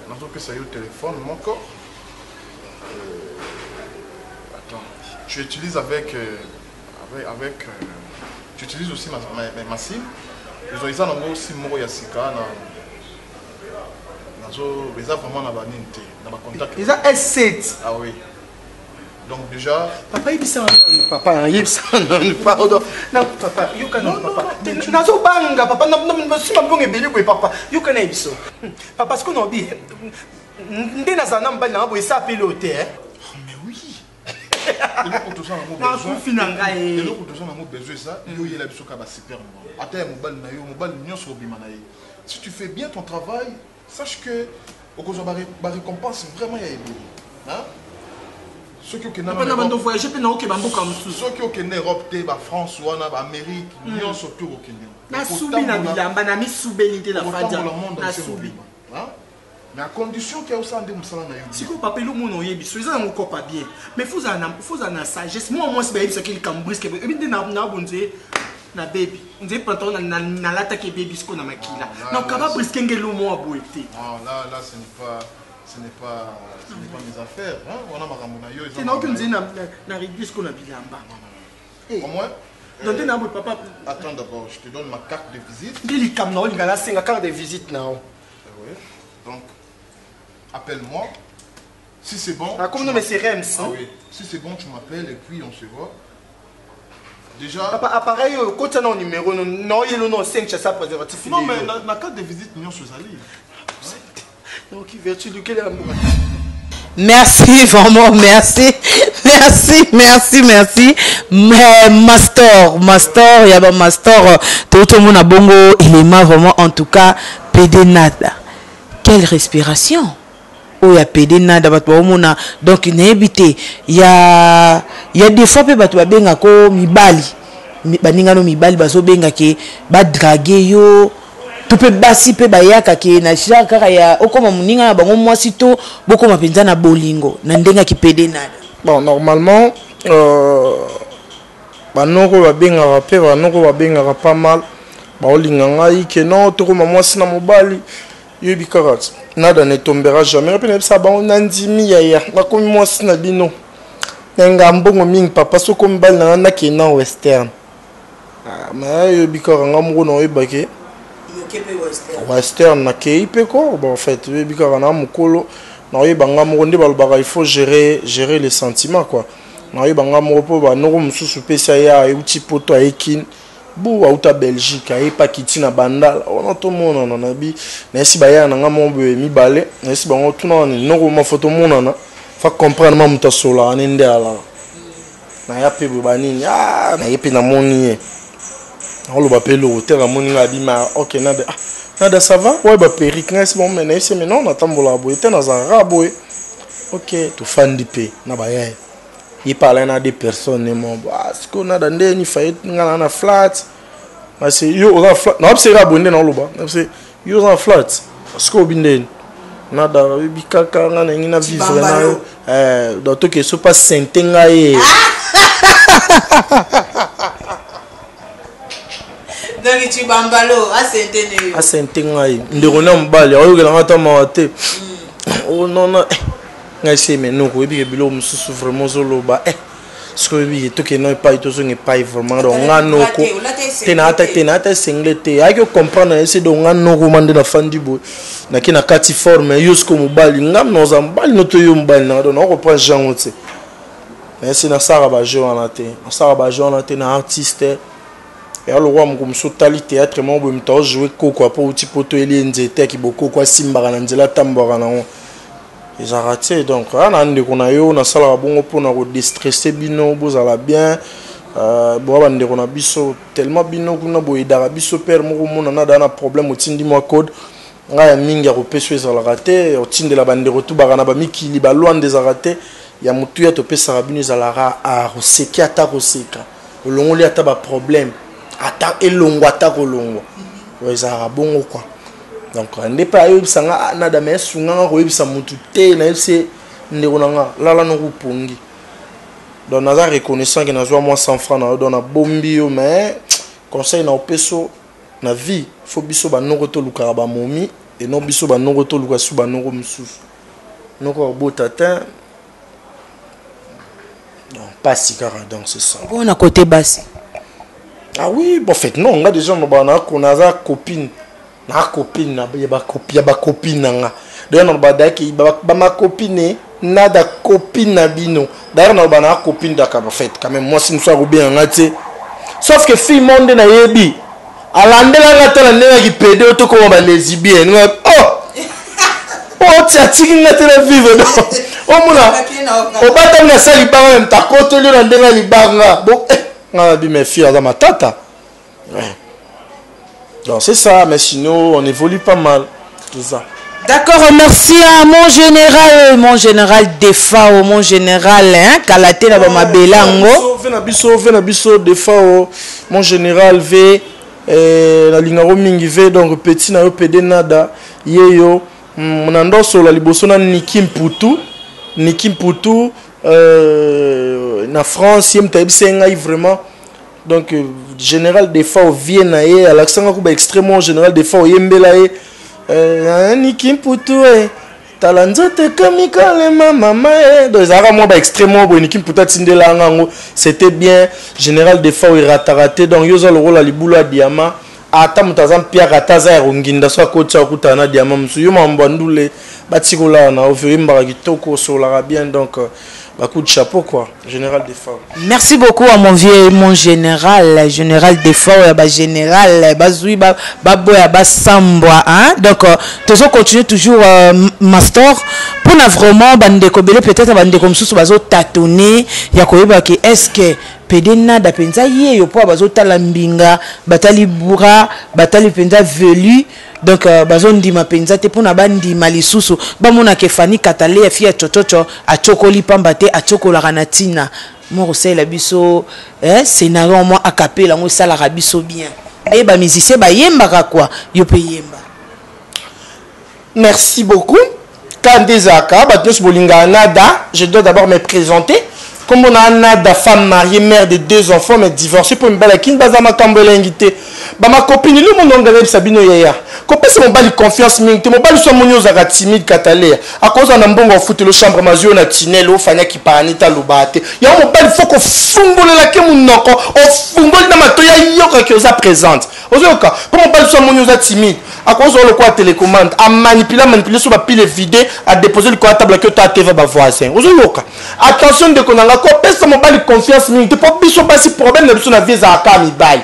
nazopesa yo téléphone moko. Attends, tu utilises avec, avec, avec tu utilises aussi ma SIM. Ils ont nango SIM moko ya sika na nazo eza vraiment na ba nini te, na ba contact. Eza S7. Ah oui. Donc déjà papa yebisa nanu, papa yebisa nanu, pardon. Na papa yoka nanu, papa. Nazo banga papa, na sima mbongo ebele boye papa. Yoka na biso. Papa siko na obi nde nazala na mobali na nga boye esa apeli oyo te, eh? Oh, mais oui. Eloko toza nango Nakufi na ngai. Eloko toza nango besoin eza yo oyela biso kaka ba super mbongo. Ata ya mobali na yo, mobali nyonso obima na ye. Si tu fais bien ton travail, sache que okozwa ba récompense vraiment ya ebele. Hein? Soki okenda na bando voyager mpe na okeba mboka mosusu. Soki okende Europe te, ba France wana, ba Amérique, nyonso tour okende. Nasubi na bilamba, na misubeli te na fadia. Nasubi. Hein? Mais à condition que osala nde mosala na yo. Sikoyo papa elo mona oyebi so eza nango kopa bien. Mais faut ozala na sagesse. Moi mwasi bayebisaki likambo brusque. Ebi nde na bonze na baby. Nze pantalon na nalataki baby sikoyo na makila. Non, Na kaba brusque ngelo mwa boye te. Non, là, là, ce n'est pas, ce n'est pas mes affaires, hein. Wana makambo na yo eza Te na oki makambo na nze yo. na réduire sikoyo na bilamba. Au moins, Donc, nde na boye papa. Attends d'abord, je te donne ma carte de visite. Nde likambo na olinga nasenga carte de visite na yo. Oui. Donc, appelle-moi. Si c'est bon, Ah, comme tu non, mais c'est Rems, Ah hein. oui. Si c'est bon, tu m'appelles et puis on se voit. Déjà. Papa, appareil, quand tu as un numéro, non, non, il y a le nom 5, ça préservatif. Non, mais la carte de visite, nous sommes allés. Donc, qui vertu, lequel est l'amour? Merci, vraiment, merci. Merci, merci, merci. Mais, master, master, il y a un master, tout le monde a bongo, élément, vraiment, en tout cas, PD nada. Quelle respiration! Oh, il y a PD nada, bato ba omona. Donc, nayebi te. Il y a, il y a des fois, pe bato ba benga ko mibali. Mi, ba ninga no mibali, bazo benga ke, ba draguer yo. To pe basi pe bayaka ke na genre kaka ya okoma moninga na bango mwasi to bokoma mpenza na bolingo na ndenge ya kipede nada. Bon, normalement, banoko babengaka pe, banoko babengaka pas mal. Baolinga ngai ke non, tokoma mwasi na mobali. Yoyebi kaka ti, nada ne tombera jamais. Pe nayebisa bango, na ndimi yaya, nakomi mwasi na bino. Nalinga mbongo mingi papa, soki mobali na ngai nakende na Western. Ah, mais yoyebi kaka nga moko na oyebake Western nakei pe ko. Bon, en fait, yoyebi kaka na mokolo na oyeba nga moko nde balobaka il faut gérer les sentiments, quoi. Na oyeba nga moko po ba noko mosusu pesa ya euti poto ayekini. Bu auta Belgique aye pa kiti na Bandal. Wana tomonana na bi, na esi baya na nga moko boye mibale, na esi bango tuna wana noko ma photo monana. Fa comprendre ma moto asolaka ne nde alaka. Naya mpe boye banini, ah, naye mpe namoni ye. Naoloba mpe eloko te, namoni ngai abima, ok Nada, ah, Nada ça va? Ouais ba perruque ngai si bon mais nayebisi mais non natambolaka boye te, nazalaka boye. Ok, tofandi mpe na bayaya. Ye mpe alai na deux personnes ne mo, ah, sikoyo Nada nde ni faye ngai na na flat. Nasi yo oza na flat, nayebisi ye kaka boye nde naoloba. Nayebisi yo oza na flat, sikoyo obi ndeni. Nada oyebi kaka ngai nalingi na vivre na yo. Eh, donc toke so pa sente ngai ye. Donc chibambalo asente ne yo. Asente ngai. Ndeko na mobali ayokela ngai ata mawa te. Oh non non. Eh, ngai se mais noko oyebi ke biloko mosusu vraiment ozoloba eh soki oyebi ke tokende na epai tozonga epai vraiment donc nga noko te na ata te na ata sengle te ayaki ocomprendre na ese donc nga noko ma nde nafandi boye nake na kati forme yo siko mobali nga naoza mobali no to yo mobali nanga donc nakoprendre jango te nayesi nasalaka bajeu wana te, nasalaka bajeu wana te na artiste ya lokola moko mosusu otali théâtre moko boye moto aojoue koko apo outi poto eli ye nzete ya kibokoko asimbaka na nzela atambwaka nango ezalaka te. Donc aya na ndeko na yo nasalaka bongo mpona kodestresse bino bozala bien. Boya bandeko na biso tellement bino kuna boyedaka biso pere moko omona nada na problème otindi mwa code ngai ya mingi ya kopesa ezalaka te, otindela bandeko tu baka na bamikili balwanda ezalaka te ya motuya topesaka bino ezalaka akoseki ata koseka olongoli ata baproblème ata elongwa ata kolongwa ezalaka bongo quoi. Donc nde mpe ayebisa nga nada me esunga nga koyebisa motu te, nayebisi ndeko na nga lala noko pongi. Donc naza reconnaissant ke nazwa mwa 100 francs na yo, donc nabombi yo mais conseil na opeso na vie faut biso banoko tolukaka bamomi et non biso banoko toluka su banoko mosusu noko akobota te donc pasi kaka, donc c'est ça. Bon na côté basi. Ah oui, bon en fait non, nga déjà no bana ko naza copine. Na copine na ya ba copine ya ba copine na nga. D'ailleurs na ba daki ba ba ma copine na da copine na bino. D'ailleurs na ba na copine d'accord en fait quand même moi si musa ko bien nga te. Sauf que fille monde na yebi. Alandela nga tala ndenge ki pede to koma ba lesbienne. Oh! Oh, ti atiki nga te na vivre donc omona obatami na sa libanga meme takoteli yo na ndenge ya libanga bon eh, nga na bi mes filles aza matata. Ouais. Donc c'est ça, mais sinon on évolue pas mal, tout ça. D'accord, merci à mon général Defao, mon général, hein, Kalate na ba mabelango. Ve na biso, ve na biso Defao, mon général V, na lingaro mingi V, donc petit na yo PD nada, yeyo, na ndoso la liboso na Niki Mputu, Niki Mputu, na France, yem taibise ngai vraiment. Donc général Defao vie na ye alakisanga ko ba extrêmement général Defao yembela ye Niki Mputu tala nzoto ekomi kolema mama ye. Donc ezalaka mwa ba extrêmement boye Niki Mputu atindela nga yango, c'était bien. Général Defao erataka te, donc yo oza lokola libulu ya diamant, ata moto aza mpiaka ata aza ya konginda so akoti akutana na diamant mosusu yo mambo ya ndule batikolaka na yo oyembaka kitoko osololaka bien, donc ba coup de chapeau quoi, général Defao. Merci beaucoup à mon vieux, mon général, général Defao, ya ba général, bazui ba baboya ba sambwa, hein. Donc toujours continuer toujours master pour na vraiment bande ko belé peut-être bande comme sous bazo tâtonner ya koyeba ke est-ce que PD nada penza ye yo po bazo tala mbinga, batali boura, batali penza velu. Donc bazo ndima penza te pona ba ndima lisusu ba mona ke Fanny Katalea fille ya chochocho achokoli pamba te achokolaka na tina moko salela biso scénario mwa acapella ngo esalaka biso bien et ba musiciens ba yembaka quoi yo pe yemba. Merci beaucoup. Kandezaka, bato nyonso bolingaka Nada, je dois d'abord me présenter. Comme on a Nada, femme mariée, mère de 2 enfants, mais divorcée pour mibali akini baza makambo elengi te. Ba ma copine, le monde ngana yebisa bino yaya. Kopesa mobali confiance mingi te, mobali so amoni ozalaka timide Katalea. Akozala na mbongo afutelo chambre mazio na tunnel ofanya kipani ta loba te. Yango mobali faut kofungolela ke munoko, ofungoli na matoyi ayoka ke oza présente. Ozoyoka, po mobali so amoni oza timide, akozwa lokola télécommande, a manipuler, a manipuler so ba pile vide, a déposer likolo ya table ke ota TV ba voisin. Ozoyoka. Attention ndeko na nga, kopesa mobali confiance mingi te, po biso basi problème na biso na vie ezalaka kaka mibali.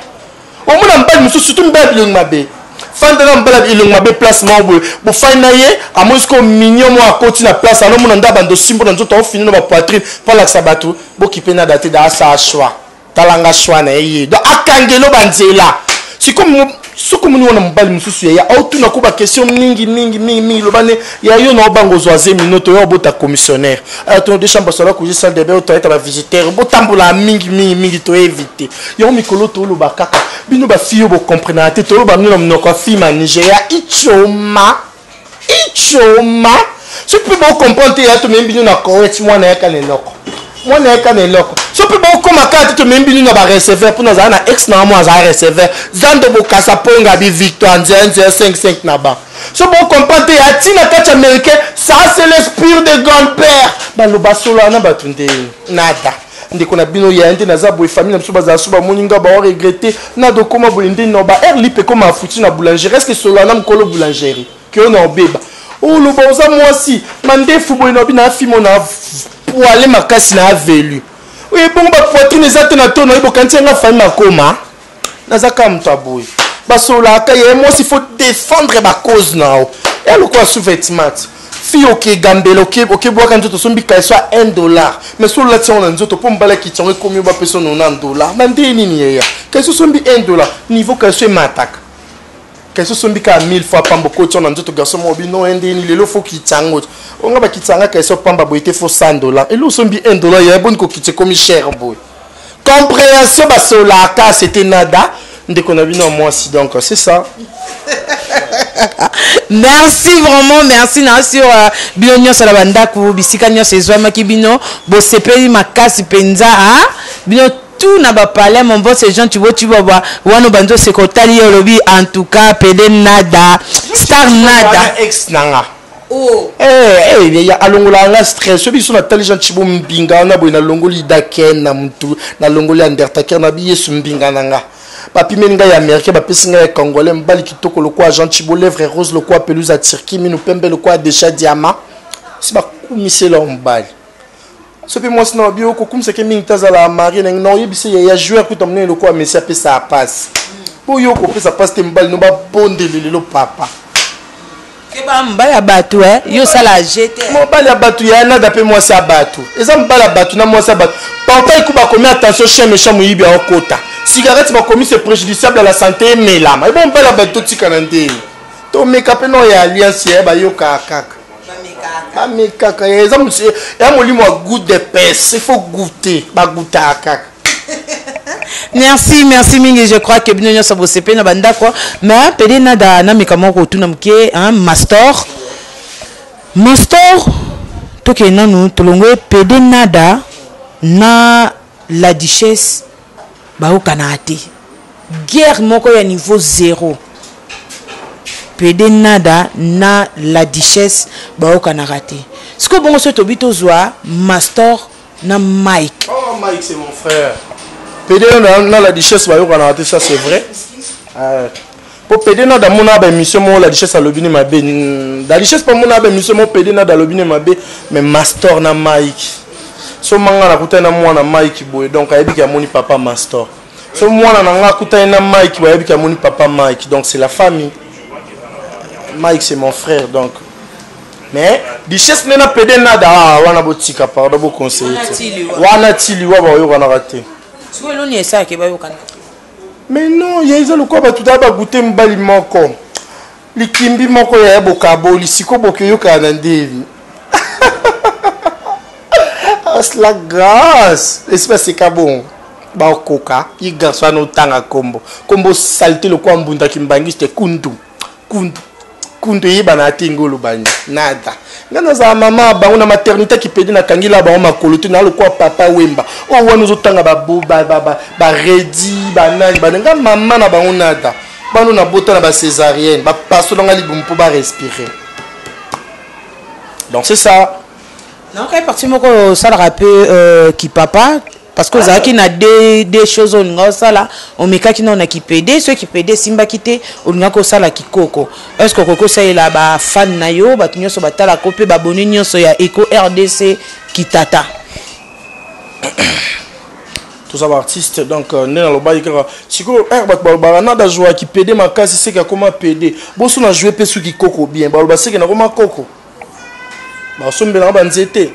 Omona mobali mosusu, surtout mibali ya bilongi mabe. Fanda na mobali elongi mabe place moko boye. Bofandi na ye, amoni sikoyo mignon moko akoti na place, alomona nde abanda osimbo na nzoto, aofini na ba poitrine mpo alakisa bato bokipe nada te, da asala choix. Tala nga choix na ye ye. Donc akangelo ba nzela. Sikoyo soki omoni wana mobali mosusu yaya aotuna ko ba question mingi mingi mingi mingi, loba ne ya yo na obango ozwa zemi no toya obota commissionnaire aya tono de chambre sala kuzi salle de bain toilette ba visiteur botambola mingi mingi mingi to éviter yango mikolo toloba kaka bino ba fille bo comprenaka te toloba bino na monoko ya fille ma Nigeria ichoma ichoma soki mpe bocomprendre te ya tomemi bino na Koweït mwana yaka na eloko mwana yaka na eloko soki mpe bokoma kaka te tomemi bino na bareceveur mpo nazala na ex na mo azala receveur zando bokasa mponga bi victoire nzela nzela 5 5 na ba soki bocomprendre te ya ntina kati américain ça c'est l'esprit de grand père baloba solo wana bato nde nada ndeko na bino ya nde naza boye famille na biso bazala so bamoni nga bao regrette nada okoma boye nde no ba air lipe ekoma afuti na boulangerie est ce que solo wana mokolo boulangerie ke na obeba oloba oza mwasi mandefu boye na obi na afimo na poile makasi na avelu oye bongo bapoitrine eza te na to na ye bokanisi yanga fami makoma naza kaka moto ya boye basololaka ye mwasi faut défendre bacause na yo ya lokola sous-vêtement fille oke gambela okebwaka nzoto osombi caleçon ya 1 dollar mais so olati yango na nzoto mpo mobali akiti yango ekomi yo bapesa 90 dollar na nde nini yeya caleçon osombi 1 dollar niveau caleçon emataka caleçon osombi kaka 1000 fois pamba okoti yango na nzoto garçon moko bino ye ndeni lelo fo kitisa yango onga bakitisa yanga caleçon pamba boye te fo 100 dollar elo osombi 1 dollar yaya boni kokitisa ekomi cher boye compréhension basolaka c'était nada ndeko na bino ya mwasi donc c'est ça. Merci vraiment, merci na sur bino nyonso na bandako bisika nyonso ezwamaki bino bosepeli makasi mpenza hein? Bino tout na bapalais mon boss Jean Thibaut Tshibaba wana obandi oseka otali ye olobi en tout cas pede nada star nada ex nanga. Oh. Eh, eh, ya alongola nga stress. Soki biso natali Jean Thibaut mbinga wana boye nalongoli Daken na mutu, nalongoli Undertaker na bi Yesu mbinga na nga. Bapimeli ngai ya américain, bapesi ngai ya congolais, mobali kitoko lokola Jean Thibaut, lèvre rose lokola pelouse ya Turquie, minu pembe lokola Decha Diama. Si bakumisela mobali. Soki mwasi na babi okokumisaki mingi te azala marie na ngai, oyebisi ye ya joueur kuta monene lokola Messi apesa passe. Po yo okopesa passe te mobali no babondeli lelo papa. Keba mobali ya bato eh, yo osala age te. Mobali ya bato ya nada mpe mwasi ya bato. Eza mobali ya bato na mwasi ya bato. Portail ku bakomi attention chien méchant moyibi aokota. Cigarette bakomi c'est préjudiciable à la santé emelama. Ebo mobali ya bato totika na ndenge. Tomeka mpe no ya alliance ya bayokaka kaka. Bamekaka eza ya molimo ya goût de pèse, il faut goûter, bagoutaka kaka. Merci, merci mingi. Je crois que bino nyonso bosepe na bandako. Mais pede nada na meka moko otuna moke, hein, master. Master, toke nanu tolongwe pede nada na la duchesse bayokanaka te. Guerre moko ya niveau 0. Pede nada na la duchesse bayokanaka te. Sikoyo bongo soki tobi tozwa master na Mike. Oh Mike c'est mon frère. Pede na, na la duchesse bayokanaka te, ça c'est vrai. Po pede na damona ba émission moko la duchesse alobi ne mabe. La duchesse pa mona ba émission moko pede na dalobi ne mabe, mais master na Mike. So manga na kutana na mwana Mike boye donc ayebi ki amoni papa master. So mwana na nga kutana na Mike boye ayebi ki amoni papa Mike donc c'est la famille. Mike c'est mon frère donc. Mais duchesse nde na pede nada ah, wana botika pardon bo conseiller te. Wana tiliwa bayokanaka te. Sikoyo eloni esalaka bayokanaka. Mais non, ya eza lokola bato daa bagute mobali moko likimbi moko ya bokaboli siko boki oyokana na ndeni. La grâce esi baseka bongo bakoka ye garçon wana otanga kombo kombo salite lokola mbunda kimbangiste kundu kundu kundu eyebana te ngolo bani nada nga nazala mama bango na maternité kipedi nakangela bango makolo te na lokola papa wemba oyo wana ozotanga baredi banani bana nga mama na bango nada bano nabota na bacésarienne bapaso nanga libumu mpo barespire donc c'est ça. Nayokai parti moko osalaka mpe kipapa parce que ozalaki na deux choses olinga osala, omekaki nao na kipede, soki kipede esimbaki te olingaki osala kikoko. Est ce que okoki osalela bafan na yo bato nyonso batalaka mpe baboni nyonso ya Eco RDC kitata? Toza baartiste, donc nde nalobaki kaka sikoyo ere bato balobaka nada azwaki pd makasi, seke akoma pd. Boso na joue mpe soki koko bien, baloba seke nakoma koko, basombelanga banzete.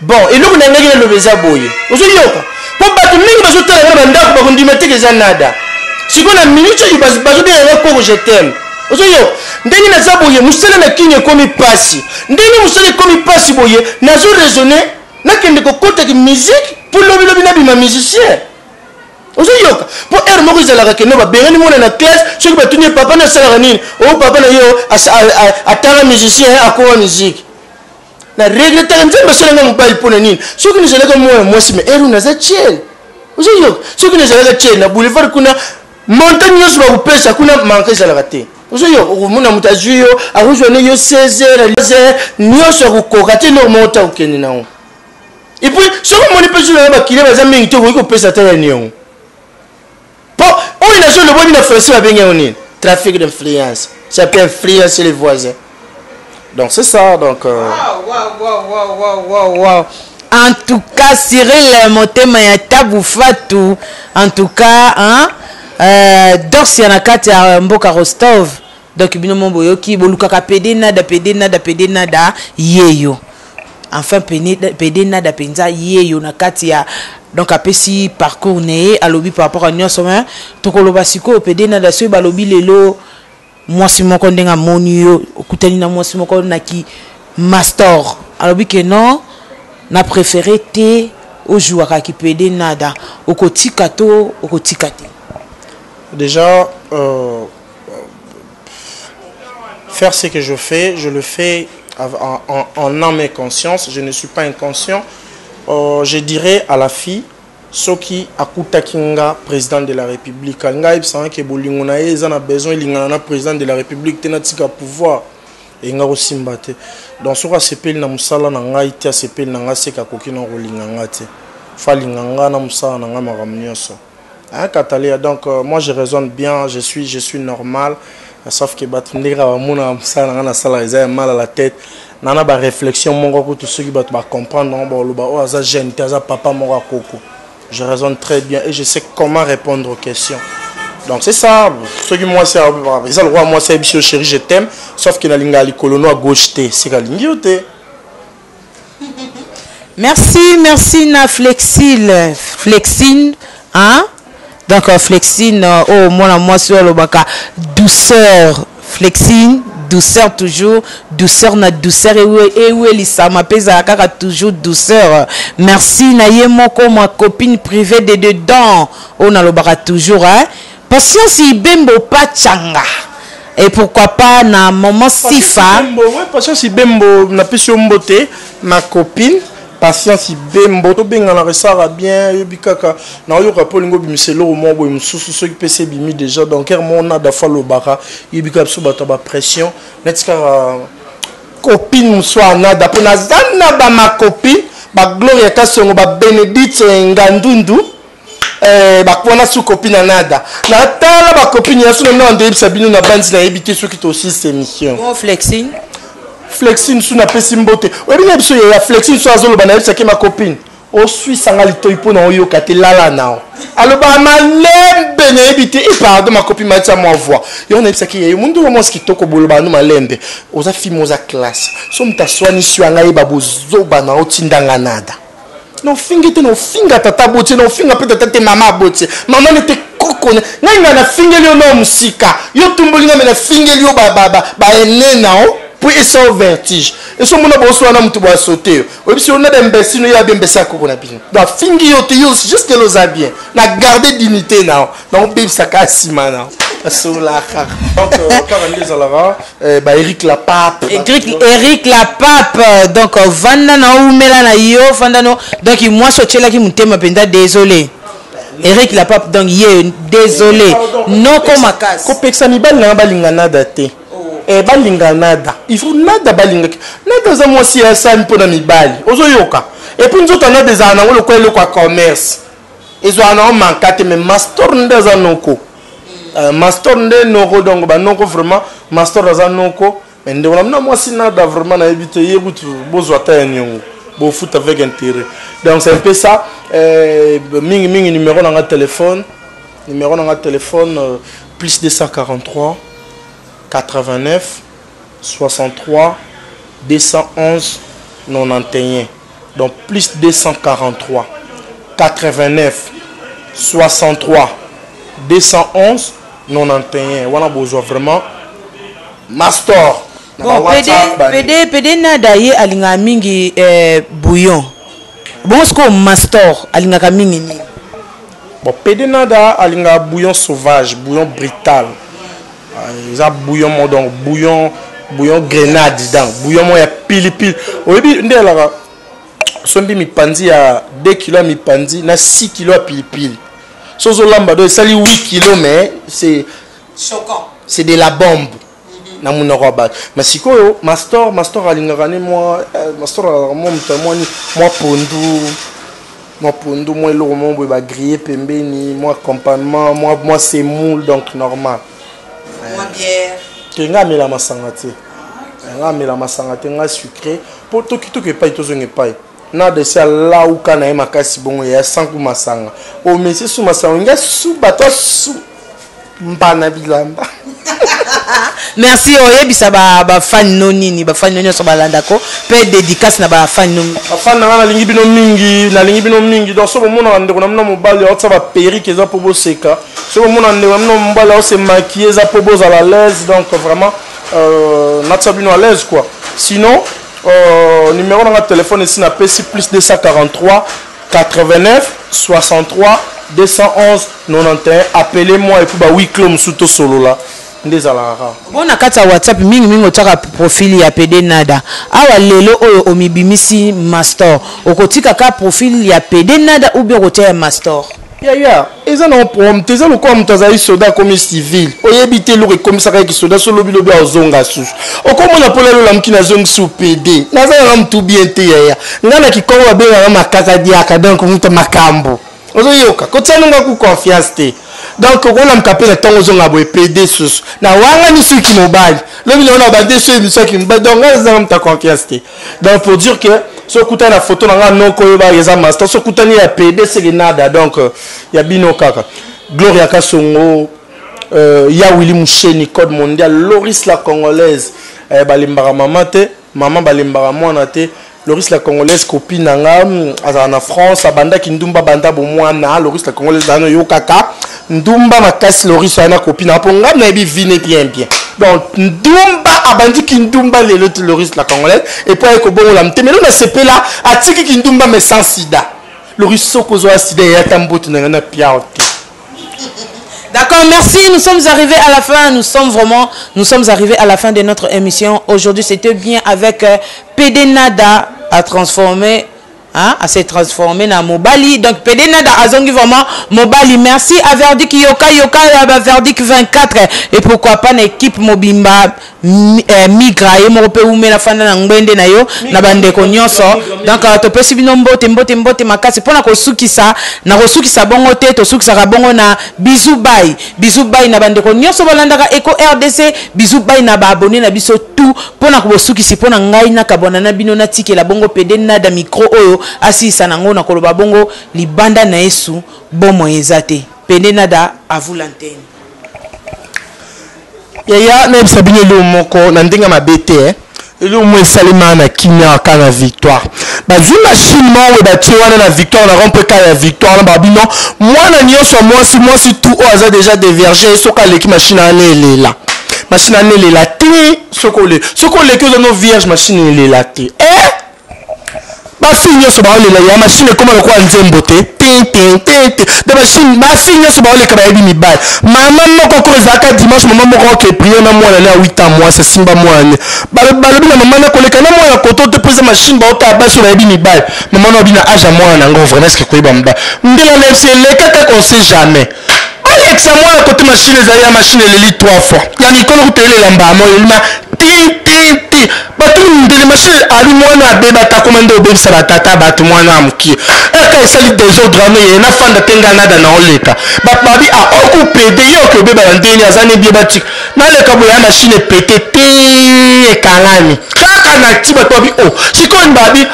Bon, eloko na ngaki naloba eza boye, ozoyoka, mpo bato mingi bazotala nga na bandako, bakondima teke eza nada. Sikoyo na minute oyo bazobenga nga koko, je t'aime. Ozoyoka ndenge naza boye, mosala na kini ekomi mpasi, ndenge mosala ekomi mpasi boye, nazo raisonne nakende kokotaki musique mpo lobilobi nabima musicien. Ozoyoka, mpo heure moko ezalaka keno babengani mwana na classe, soki batuni ye papa na asalaka nini, o papa na yo atanga musicien, akoma musique. Na regretaka Nzambe asalanga mobali mpo na nini? Soki nazalaka mwana mwasi, me heure naza tiele. Ozoyoka, soki nazalaka tiele na boulevard kuna, montagne nyonso bakopesa kuna, manke ezalaka te. Ozoyoka, okomona moto azwi yo, akozwa ne yo 16 heures nyonso, akokoka te eloko moko ta kokende nango. Et puis soki omoni mpe soki bakile baza mingi te, okoki kopesa ata ya niongo, mpo oyo nazoloba na français babengi yango nini? Trafic d'influence, ça peut influencer les voisins. Donc c'est ça. Donc Wow, wow, wow, wow. En tout cas, Cyril motema ya Tabu Fatu, en tout cas, hein, Dorsia na kati ya mboka Rostov. Donc bino mo boyoki, bolukaka pede nada, pede nada, pede nada yeyo. Enfin pede nada penza yeyo na kati ya, donc apesi parcours né alobi par rapport à nyonso, hein. Tokoloba sikoyo pede nada soki balobi lelo mwasi moko ndenge amoni yo, okutani na mwasi moko na ki master, alobi ke non, na préféré te ojouaka ki pede nada, okotika to okotika te? Déjà, faire ce que je fais, je le fais en âme et conscience, je ne suis pas inconscient. Je dirais à la fille, soki akutaki nga président de la République, ngai yebisanga ke bolingo na ye eza na besoin elingana na président de la République te, natika pouvoir elinga kosimba te. Donc soki asepeli na mosala na ngai te, asepeli na ngai, seka akoki na kolinga ngai te. Fa alinga ngai na mosala na ngai, makambo nyonso. Hein, Katalia, donc moi je raisonne bien, je suis normal, sauf que bato ndenge bamona mosala na ngai nasala eza ya mal à la tête, nana ba réflexion moko kutu soki bato bacomprendre yango, baloba oyo aza jeune te, aza papa moko akoko. Je raisonne très bien et je sais comment répondre aux questions. Donc c'est ça. Soki mwasi eza lokwa mwasi ayebisi yo chéri je t'aime, sauf que nalingaka likolo no à gauche te, seka alingi yo te. Merci, merci na Flexile, Flexine, hein? Donc Flexine, oh mwana mwasi oyo alobaka douceur, Flexine, douceur toujours, douceur na douceur, ewelisama mpe ezala kaka toujours douceur. Merci na ye moko ma copine privée de dedans, oyo nalobaka toujours, hein? Patience Ibembo Pachanga. Et pourquoi pas na maman Sifa. Ibembo, ouais, Patience Ibembo, napesi yo mbote, ma copine. Patience Ibembo, tobenganaka esala bien, oyebi kaka naoyoka mpo olingi obimisa eloko moko boye mosusu, soki mpe esi ebimi déjà. Donc ere moko nada fo alobaka, yebi kaka biso bato ya bapression, neti kaka copine mosusu anada, mpo naza na bamacopine, bagloria Kasongo, babénédicte Ngandundu, bakwana su copine anada, natala bacopine ya so na ndenge ndoyebisa bino na bandi, nayebi te soki tosisa émission. Bon, Flexine. Flexine su napesi mbote, oyebi na biso ya Flexine so azoloba, nayebisaki ma copine oswisanga litoi mpo na oyoka te, lala nao alobaka malembe, nayebi te. E pardon, ma copine matia mwa voix yo, nayebisaki ye mundu wa mwasi kitoko, boloba no malembe, oza fille, oza classe, so moto aswanisi yo, anga yeba bozoba na otindanga nada, na ofingi te, na ofinga tata botie, na ofinga mpe tata te, mama abotie, mama nete koko ngai, ngai nafingeli yo nao mosika, yo tumboli ngai, me nafingeli yo baene nao mpo esa yo vertige, eso omona boso wana moto boasote yo, oyebisi yo na bembesino yo abembesa ya koko na bino. Donc afingi yo te, yo jusque là oza bien na garde dignité nao, na obebisaka nsima nao, asolaka. Donc kaka nde ezalaka ba Eric la Pape. Eric la Pape, donc vanda na umela na yo, vanda no, donc mwasi otielaki motema mpenza, désolé Eric la Pape, donc ye désolé noko makasi. Kopekisa mibali nanga balinga nada te. Balinga nada, il faut nada balingaki nada, aza mwasi ya sani mpo na mibali, ozoyoka. Et puis nzoto nada ezala nango lokola eloko ya commerce, ezwaka nango manka te, mais mastor nde aza noko. Mastor nde noko, donc banoko vraiment, mastor aza noko. Mais ndeko na bino mwasi nada vraiment nayebi te, ye kutu bozwa ata ya niongo. Bofuta avec intérêt. Donc c'est un peu ça. Mingi mingi numéro na nga téléphone. Numéro na nga téléphone plus 243 89 63 211 91. Donc plus 243 89 63 211 91. Wana bozwa vraiment master. Bon, PD, PD, PD nada ye alingaka mingi bouillon. Bon, siko master alingaka mingi nini? Bon, PD nada alingaka bouillon sauvage, bouillon brutal. Eza bouillon mo, donc bouillon, bouillon grenade, donc bouillon mo ya pilipili. Oyebi nde elaka sombi mipanzi ya 2 kilos ya mipanzi na 6 kilos ya pilipili. Sozo lamba do esali 8 kilos, mais c'est choquant. C'est de la bombe. Na munoko ya bato. Mais sikoyo master, master alingaka ne mwa master alingaka mwa moto ya mwa ni, mwa pondu, mwa pondu, mwa eloko moko boye ba grillé pembeni, mwa accompagnement, mwa semoule, donc normal. Mwa bière. Te nga amela masanga te. Nga amela masanga te, nga sucré. Po toki toki epai tozonga epai. Na desi alauka na ye makasi bongo ya sans ku masanga. O monsieur su masanga, nga su bato su mbana bilamba. Merci, oyebisa ba fan no nini, ba fan no nyonso balandako, pe dédicace na ba fan no. Ba fan na nga nalingi bino mingi, nalingi bino mingi. Donc so bomona ndeko na bino mobali aotsa ba perruque eza po boseka. So bomona ndeko na bino mobali aose maquiller eza po bozala à l'aise. Donc vraiment natsa bino à l'aise quoi. Sinon numéro na nga téléphone ici na PC plus 243 89 63 211 91. Appelez-moi et puis ba huis clos musuto solo là. Ndezala rara. Bon, na kati ya WhatsApp mingi mingi otiaka profil ya PD Nada. Awa lelo oyo omibimisi master. Okotika ka profil ya PD Nada ou bien okotia ya master? Ya ya, eza na problème te, eza lokola moto azali soda akomi civil. Oyebi te eloko ekomisaka ye kisoda, so lobi lobi azonga susu. Okomona mpo lelo olamuki nazongi su PD. Naza nanga motu bien te yaya. Nga na kikongo babengaka makaka diaka, donc moto makambo. Ozoyoka, kotia nonga ku confiance te. Donc okolamka mpe na ntongo ozonga boye PD susu. Na wanga ni suki mobali. Lobi na ona bande so émission ki mobali. Donc nga nazanga moto ya confiance te. Donc pour dire que so okutani na photo na nga noko oyo ba eza master, so okutani ya PD seke nada. Donc ya bino kaka. Gloria Kasongo, ya Willy Moucheni, code mondial, Loris la congolaise, balembaka mama te, mama balembaka mwana te. Loris la congolaise copine na nga, azala na France, abandaki ndumba banda bomwana. Loris la congolaise na yo kaka ndumba makasi. Loris wana copine na po nga nayebi vine bien bien. Donc ndumba abandiki ndumba lelo te Loris la congolaise et puis ayeko bongola motema. Lelo na sepela atiki kindumba mais sans sida. Loris soko zo sida ya tambote na nga na piao te. D'accord, merci. Nous sommes arrivés à la fin. Nous sommes vraiment, nous sommes arrivés à la fin de notre émission. Aujourd'hui, c'était bien avec PD Nada à transformer, hein, à se transformer dans Mobali. Donc PD Nada azongi vraiment Mobali. Merci à Verdic Yoka Yoka, à Verdic 24 et pourquoi pas l'équipe Mobimba Migra ye moko pe umela fanda na ngwende na yo na bandeko nyonso. Donc topesi bino mbote, mbote, mbote makasi pona kosukisa, na kosukisa bongo te, tosukisaka bongo na bisou bye. Bisou bye na bandeko nyonso balandaka Eco RDC, bisou bye na ba abonné na biso tout pona kosukisi pona ngai na kabona na bino na tikela bongo PD Nada micro oyo asisa nango na koloba bongo libanda na Yesu bomo ezate. PD Nada à vous l'antenne. Yaya, na yebisa bino eloko moko na ndenge ya mabe te, eh. Eloko moko esalema na kimia kaka na victoire. Bazwi machine moko oyo batie wana na victoire, na rompe kaka ya victoire, na babi non, mwana nyonso ya mwasi, mwasi tout oyo aza déjà dévergé, soki aleki machine wana elela. Machine wana elela te, soki soki oleki oza no vierge, machine elela te. Eh? Ba fille nyonso baolela ya machine ekoma lokola nzembo te. Tin, tin, tin, tin. De machine, ba fille nyonso baoleka bayebi mibali. Mama moko ko ezalaka dimanche, mama moko oke prier na mwana ne ya 8 ans, mwasi asimba mwana ne. Balobi na mama ne koleka na mwana koto te, mpo eza machine baotala basi oyo bayebi mibali. Mama na obi na âge ya mwana na ngo, vraiment, est-ce que koyeba mibali? Ndela na FC eleka kaka, on sait jamais. Balekisa mwana kote machine ezali ya machine eleli 3 fois. Ya mikolo kutu elela mbamo, eleli ma ti, ti, ti. Bato ndele machine ali mwana abeba ta koma nde obebisa ba tata bato mwana ya mokie. Eka esali désordre wana ye na fanda te nga nada na oleka. Bato babi, ah, oku pede, ye oki obeba na ndeni, aza ne bie batika. Naleka boye ya machine epete te, ekangami. Kaka na ti bato babi, oh, sikoyo babi,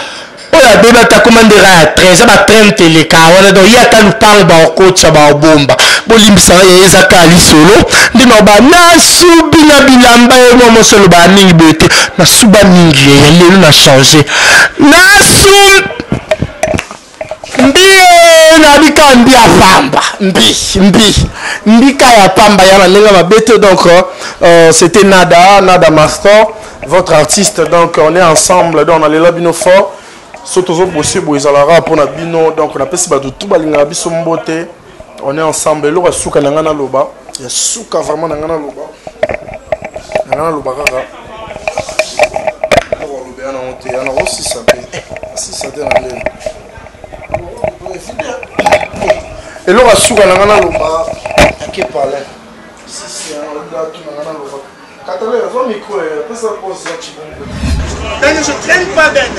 Oyo abebi ata koma nde ra ya train, eza ba train teleka wana donc ye ata lupango baokotisa baobomba. Bolimbisa nga yaya eza kaka lisolo nde naoba nasubi na bilamba ye mwa mwasi alobaka mingi boye te nasuba mingi yaya lelo na change nasu mbi nabika mbi ya pamba mbi mbi mbika ya pamba ya na ndenge mabe te donc euh, c'était nada nada master votre artiste donc on est ensemble donc nalela bino fort so tozobose boye ezalaka mpo na bino donc napesi bato tu balingaka biso mbote on est ensemble eloko ya suka na ngai naloba ya suka vraiment na ngai naloba na ngai naloba kaka oloba nango te ya nakosisa mpe asisa te na ndenge eloko ya suka na ngai naloba ake palin sisi tuna ngai naloba katale zwa micro pesa pose ya chibongo Ben, je traîne pas Ben.